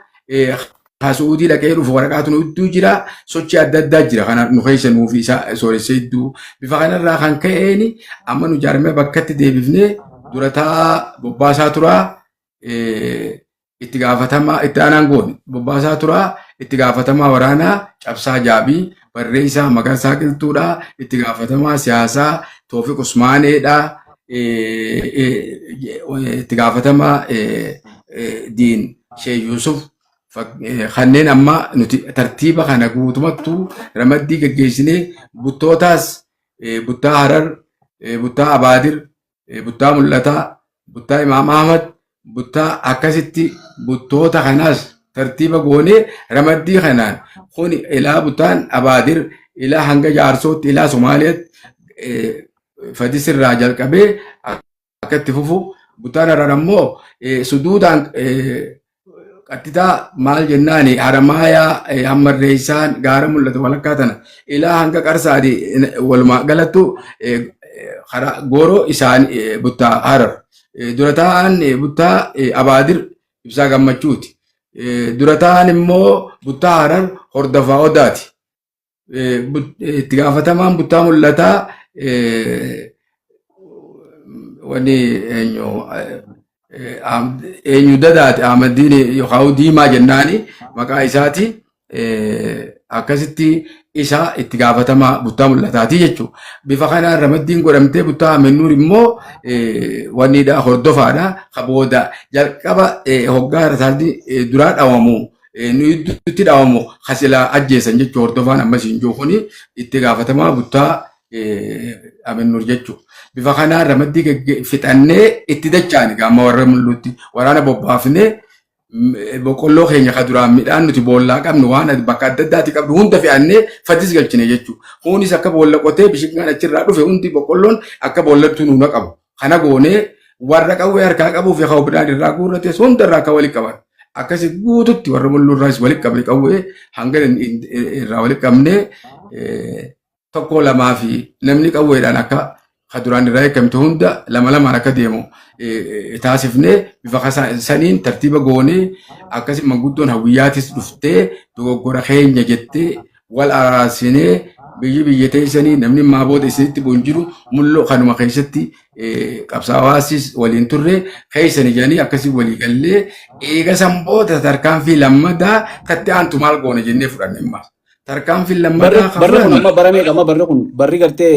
Haa Su'uudii dhaqee dhufu waraqaatu nu gidduu jira. Sochii adda addaa jira. Kana nu keessa nuufi isa sooressa hedduu. Bifa kanarraa kan ka'een amma nu jaarmee bakkatti deebifnee durataa Bobbaasaa Turaa itti gaafatamaa itti aanaan goone Bobbaasaa Turaa, itti gaafatamaa waraanaa Cabsaa Jaabii, barreessaa Magarsaa Qilxuudhaa, itti gaafatamaa siyaasaa Toofiq Usmaaneedhaa, itti gaafatamaa Diin Sheek Yuusuf kanneen amma nuti tartiiba kana guutumattuu ramaddii geggeessinee buttootaas buttaa Harar, buttaa Abaadir, buttaa Mul'ataa, buttaa Imaam Ahmad, buttaa akkasitti buttoota kanaas tartiiba goonee ramaddii kanaan kun ilaa buttaan Abaadir ilaa hanga Jaarsootti ilaa Somaaliyaatti Fadisirraa jalqabee akka itti fufu, buttaan Harar ammoo suduudaan qaxxitaa maal jennaani Haramaayaa Hammarreessaan gaara Mul'atu walakkaa tana ilaa hanga Qarsaati walumaa galattu karaa gooroo isaan buttaa Harar. Dura taa'aan buttaa Abaadir Ibsaa Gammachuuti. Dura taa'aan immoo buttaa Harar Hordofaa Odaati. Itti gaafatamaan buttaa Mul'ataa wanni eenyu eenyu dadaate Ahmadiin yookaan Diimaa jennaani maqaa isaati. Akkasitti isa itti gaafatamaa buttaa Mul'ataati jechuudha. Bifa kanaan ramaddiin godhamtee buttaa Amennuur immoo wanniidha hordofaadha. Ka booda jalqaba hoggaa rasaasni duraa dhawamu nu gidduutti dhawamu ka silaa ajjeesan jechuudha hordofaan ammas hin jiru kuni itti gaafatamaa buttaa Amennuur jechuudha. Bifa kanaan ramaddii fixannee itti dachaani gaama warra Mul'uutti waraana bobbaafnee boqqolloo keenya ka duraan midhaan nuti boollaa qabnu waan bakka adda addaati qabnu hunda fe'annee Fadis galchine jechuudha. Kunis akka boolla qotee bishingaan achirraa dhufe hundi boqqolloon akka boollattuu nuuna qabu. Kana goonee warra qawwee harkaa qabuu fi kan midhaan irraa guurrates hunda irraa akka walitti qaban. Akkasi guututti warra Mulluu irraas walitti qabne qawwee hanga irraa walitti qabne tokko lamaa fi namni qawweedhaan akka ka duraan irraa eegamte hunda lama lamaan akka deemu taasifnee bifa saniin tartiiba goonee akkasi manguddoon hawwiyyaatis dhuftee dogoggora keenya jettee wal araarsinee biyyi biyya teessanii namni ammaa booda isinitti bu'u hin jiru Mulloo kanuma keessatti qabsaawaasis waliin turre keessanii jedhanii akkasii walii gallee eega san booda tarkaanfii lammadaa tatti aantu maal goone jennee fudhanne ammaas. Tarkaanfiin Barri lammataa kan barri kun fudhanne amma bara meeqa amma barri kun barri gartee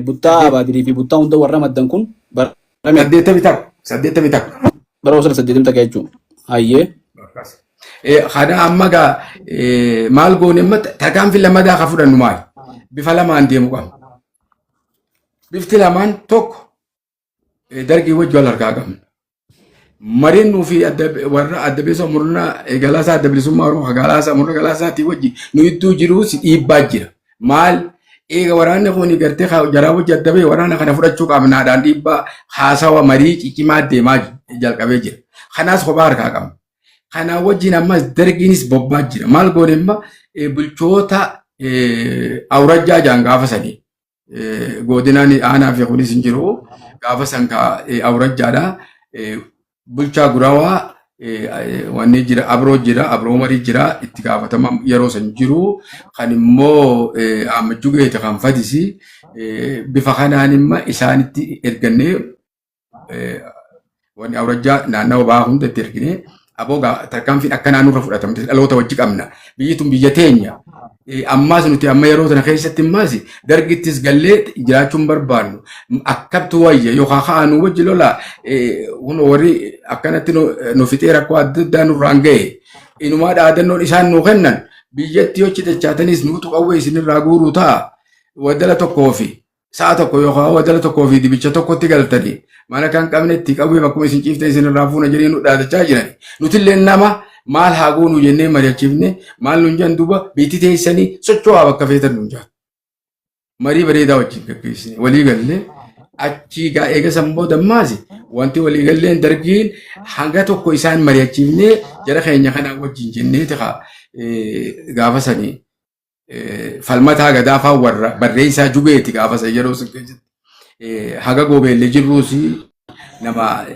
buttaa Abaadirii fi buttaa hunda warra maddan kun bara meeqa? 81 81. Bara osoo 80 jechuudha. Hayyee. Akkas. Kana amma gaa maal goone amma tarkaanfii lammataa kan fudhannu maali? Bifa lamaan deemu qabna. Bifti lamaan tokko Dargii wajji wal harkaa qabna. Mariin nuu fi warra adda bilisa murna Galaasaa Adda Bilisummaa Oromoo Galaasaa murna Galaasaatii wajji nu gidduu jiru si dhiibbaa jira. Maal eega waraanni kun gartee jaraa wajji adda ba'e waraana kana fudhachuu qabnaadhaan dhiibbaa haasawa marii ciccimaa deemaa jalqabee jira. Kanaas kophaa harkaa qabna. Kanaa wajjin ammas Dargiinis bobbaa jira. Maal goone amma bulchoota awrajjaa jaan gaafa sanii godinaan aanaa fi kunis hin jiru. Gaafa san ka awrajjaadha. Bulchaa Gurawaa Wanni jira, Abroo jira, Abroo Marii jira, itti gaafatama yeroo san jiru kan immoo Ahmad Jugeeti kan Fadisi. Bifa kanaan imma isaanitti ergannee, wanni awrajjaa naannawa bahaa hunda itti erginee, aboo tarkaanfiin akkanaa nurra fudhatamte, dhaloota wajji qabna, biyyi tun biyya teenya, ammaas nuti amma yeroo tana keessatti ammaas dargittis gallee jiraachuun barbaannu, akkamtu wayya yookaan ka'aa nu wajji lola, kun warri akkanatti nu fixee rakkoo adda addaa nurraan ga'e. Inumaa dhaadannoon isaan nuu kennan, biyyatti yoo dachaatanis nuutu qawwee isinirraa guuruu ta'a, wadala tokkoo fi sa'a tokko yookaan wadala tokkoo fi dibicha tokkotti galtanii mana kan qabnetti qawwee bakkuma isin ciiftan isinirraa fuuna jedhanii nu dhaadachaa jiran. Nutillee nama maal haa goonu jennee mari'achiifne. Maal nun jedhan duuba? Biitti teessanii socho'aa, bakka feetan nun jedhan. Marii bareedaa wajjin gaggeessine, walii gallee achii gaa. Eega san booda ammaas wanti walii galleen dargiin hanga tokko isaan mari'achiifnee jara keenya kanaa wajjin jenneeti haa gaafa sanii Falmataa Gadaafaa warra barreessaa Jugeeti gaafa san yeroo sun keessatti. Haga Gobeellee jirruus nama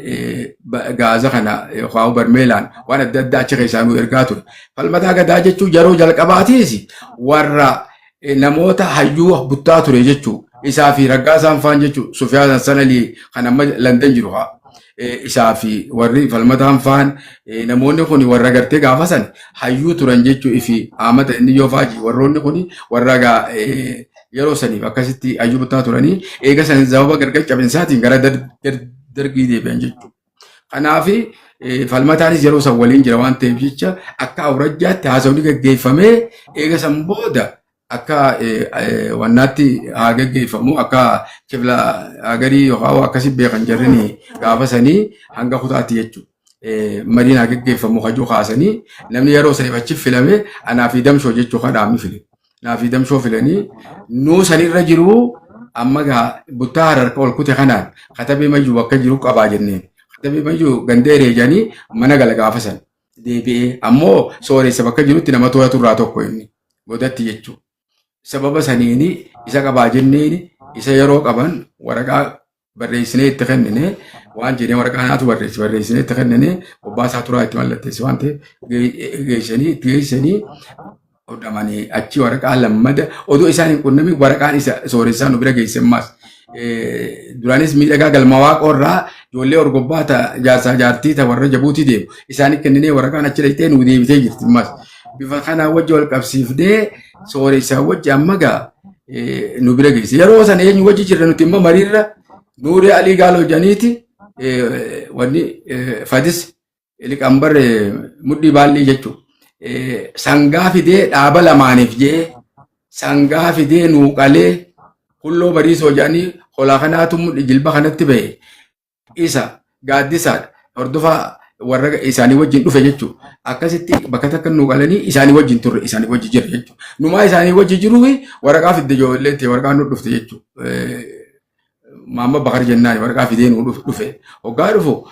gaaza kana yookaan barmeelaan waan adda addaa achi keessaa nu ergaa ture. Falmataa Gadaa jechuun yeroo jalqabaatiis warra namoota hayyuu buttaa ture jechuu, isaa fi Raggaasaan faan jechuu, Sufiyaan Hassan Alii kan amma Landan jiru haa. Isaa fi warri Falmataan faan, namoonni kun warra gartee gaafa san hayyuu turan jechuu fi Ahmad inni yoo faaji, warroonni kun warra yeroo saniif akkasitti hayyuu buttaa turanii, eega san sababa gargar cabinsaatiin gara dargii deebi'an jechuudha. Kanaaf Falmataanis yeroo san waliin jira waan ta'eef jecha akka awrajjaatti haasawni gaggeeffamee, eega san booda akka wannaatti haa gaggeeffamu, akka kibla hagarii yookaan akkasi beekan jarrini gaafa sanii hanga kutaatti jechuudha. Mariin haa gaggeeffamu hajuu kaasanii, namni yeroo saniif achi filame anaa fi Damshoo jechuu kan dhaabni file. Naa fi Damshoo filanii nuu sanirra jiru. Amma gaa buttaa hararka ol kute kanaan Katabee Mayyuu bakka jiru qabaa jenneen. Katabee Mayyuu gandeeree jedhanii mana gala gaafa san. Deebi'ee ammoo sooressa bakka jirutti nama to'atu irraa tokko inni godatti jechuudha. Sababa saniini isa qabaa jenneeni, isa yeroo qaban waraqaa barreessinee itti kennine waan jedhee, waraqaa naatu barreesse, barreessinee itti kennine, Bobbaasaa Turaa itti mallatteesse waan ta'eef geessanii itti geessanii hodhamanii achi. Waraqaa lammada odoo isaan hin qunnamin waraqaan isa sooressaa nu bira geesse ammaas. Duraanis Miidhagaa Galma Waaqoo irraa ijoollee orgobbaa ta jaarsaa jaartii ta warra Jabuutii deemu isaanii kenninee, waraqaan achi dhaqxee nu deebitee jirti ammaas. Bifa kanaa wajji wal qabsiifnee sooressaa wajji amma gaa nu bira geesse. Yeroo sana eenyu wajji jirra nuti immoo mariirra? Nuuree Alii Gaaloo jedhaniiti, wanni Fadis liqambar mudhii baallii jechuudha. Sangaa fidee dhaaba lamaaniif jee sangaa fidee nuu qalee, Kulloo Bariisoo jedhanii, holaa kanaatu mudhi jilba kanatti bahe, isa gaaddisaadha. Hordofaa warra isaanii wajjin dhufe jechuudha. Akkasitti bakka takka nuu qalanii isaanii wajjin turre, isaanii wajjin jirre jechuudha. Numaa isaanii wajjin jiruu fi waraqaa fidde ijoollee ta'e, waraqaa nu dhufte jechuudha. Maamma Bakar jennaan waraqaa fidee nu dhufe. Hoggaa dhufu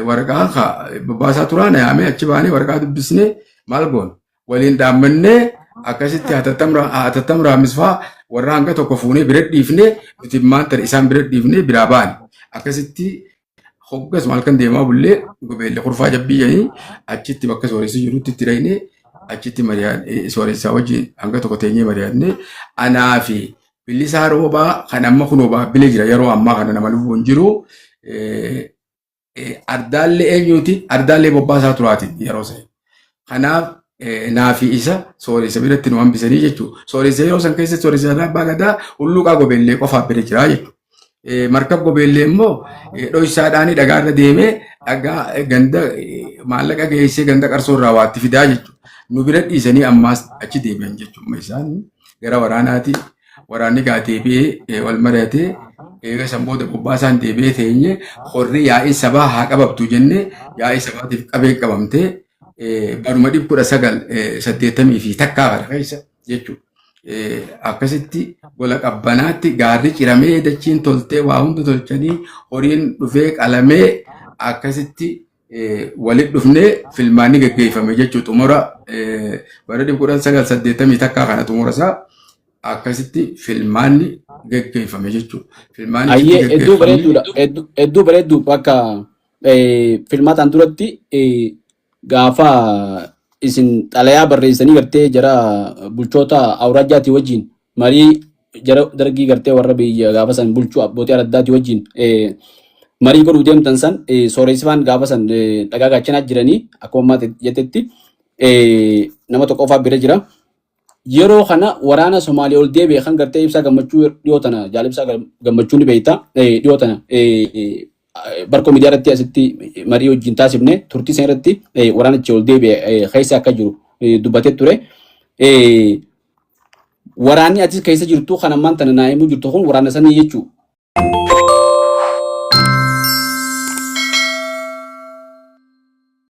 waraqaan ka Bobbaasaa Turaa na yaamee, achi baanee waraqaa dubbisnee maal goona? Waliin dhaammannee akkasitti hatattam raammisfaa warra hanga tokko fuunee bira dhiifnee, nuti maanta isaan bira dhiifnee biraa baane. Akkasitti hoggas halkan deemaa bullee, Gobeelle Kurfaa Jabbii jedhanii achitti bakka sooressi jirutti itti dhaqnee, achitti sooressaa wajjin hanga tokko teenyee mari'annee, anaa fi Bilisaa Roobaa kan amma kunoo Baabbile jira, yeroo ammaa kana nama lubbuun jiru. Ardaallee eenyuuti? Ardaallee Bobbaasaa Turaati yeroo sana. Kanaaf naa fi isa sooressa biratti nu hambisanii jechuudha. Sooressa yeroo san keessatti sooressa Abbaa Gadaa Hulluuqaa Gobeellee qofaaf bira jira jechuudha. Markab Gobeellee immoo dhoysaadhaan dhagaa irra deemee dhagaa ganda maallaqa geessee ganda Qarsoo irraa waatti fidaa jechuudha. Nu bira dhiisanii ammaas achi deebi'an jechuudha. Isaan gara waraanaati. Waraanni gaa deebi'ee wal mari'atee, eega san booda Bobbaasaan deebi'ee teenye, horri yaa'ii sabaa haa qababtu jennee, yaa'ii sabaatiif qabee qabamtee baruma 1981 kana keessa jechuudha. Akkasitti gola Qabbanaatti gaarri ciramee, dachiin toltee, waa hunda tolchanii, horiin dhufee qalamee, akkasitti walitti dhufnee filmaanni gaggeeffame jechuudha. Xumura bara 1981 kana xumura isaa akkasitti filmaanni gaggeeffame jechuudha. Filmaanni Ayyee, hedduu bareedduudha. Hedduu bareedduu. Bakka filmaataan duratti Gaafa isin xalayaa barreessanii gartee jara bulchoota awraajjaatii wajjin marii jara dargii gartee warra biyya gaafa san bulchuu abbootii araddaatii wajjin marii godhuu deemtan san sooreessifaan gaafa san dhagaa gaachanaa jiranii akkuma ammaa jettetti nama tokko qofaa bira jira. Yeroo kana waraana Somaalee ol deebi'e kan gartee Ibsaa Gammachuu dhiyoo tana jaal Ibsaa Gammachuu ni beekta dhiyoo tana barkoo miidiyaa irratti asitti marii wajjin taasifne turtii san irratti waraanichi ol deebi'e keessa akka jiru dubbatee ture. Waraanni atis keessa jirtu kan ammaan tana naa himuu jirtu kun waraana sanii jechuudha.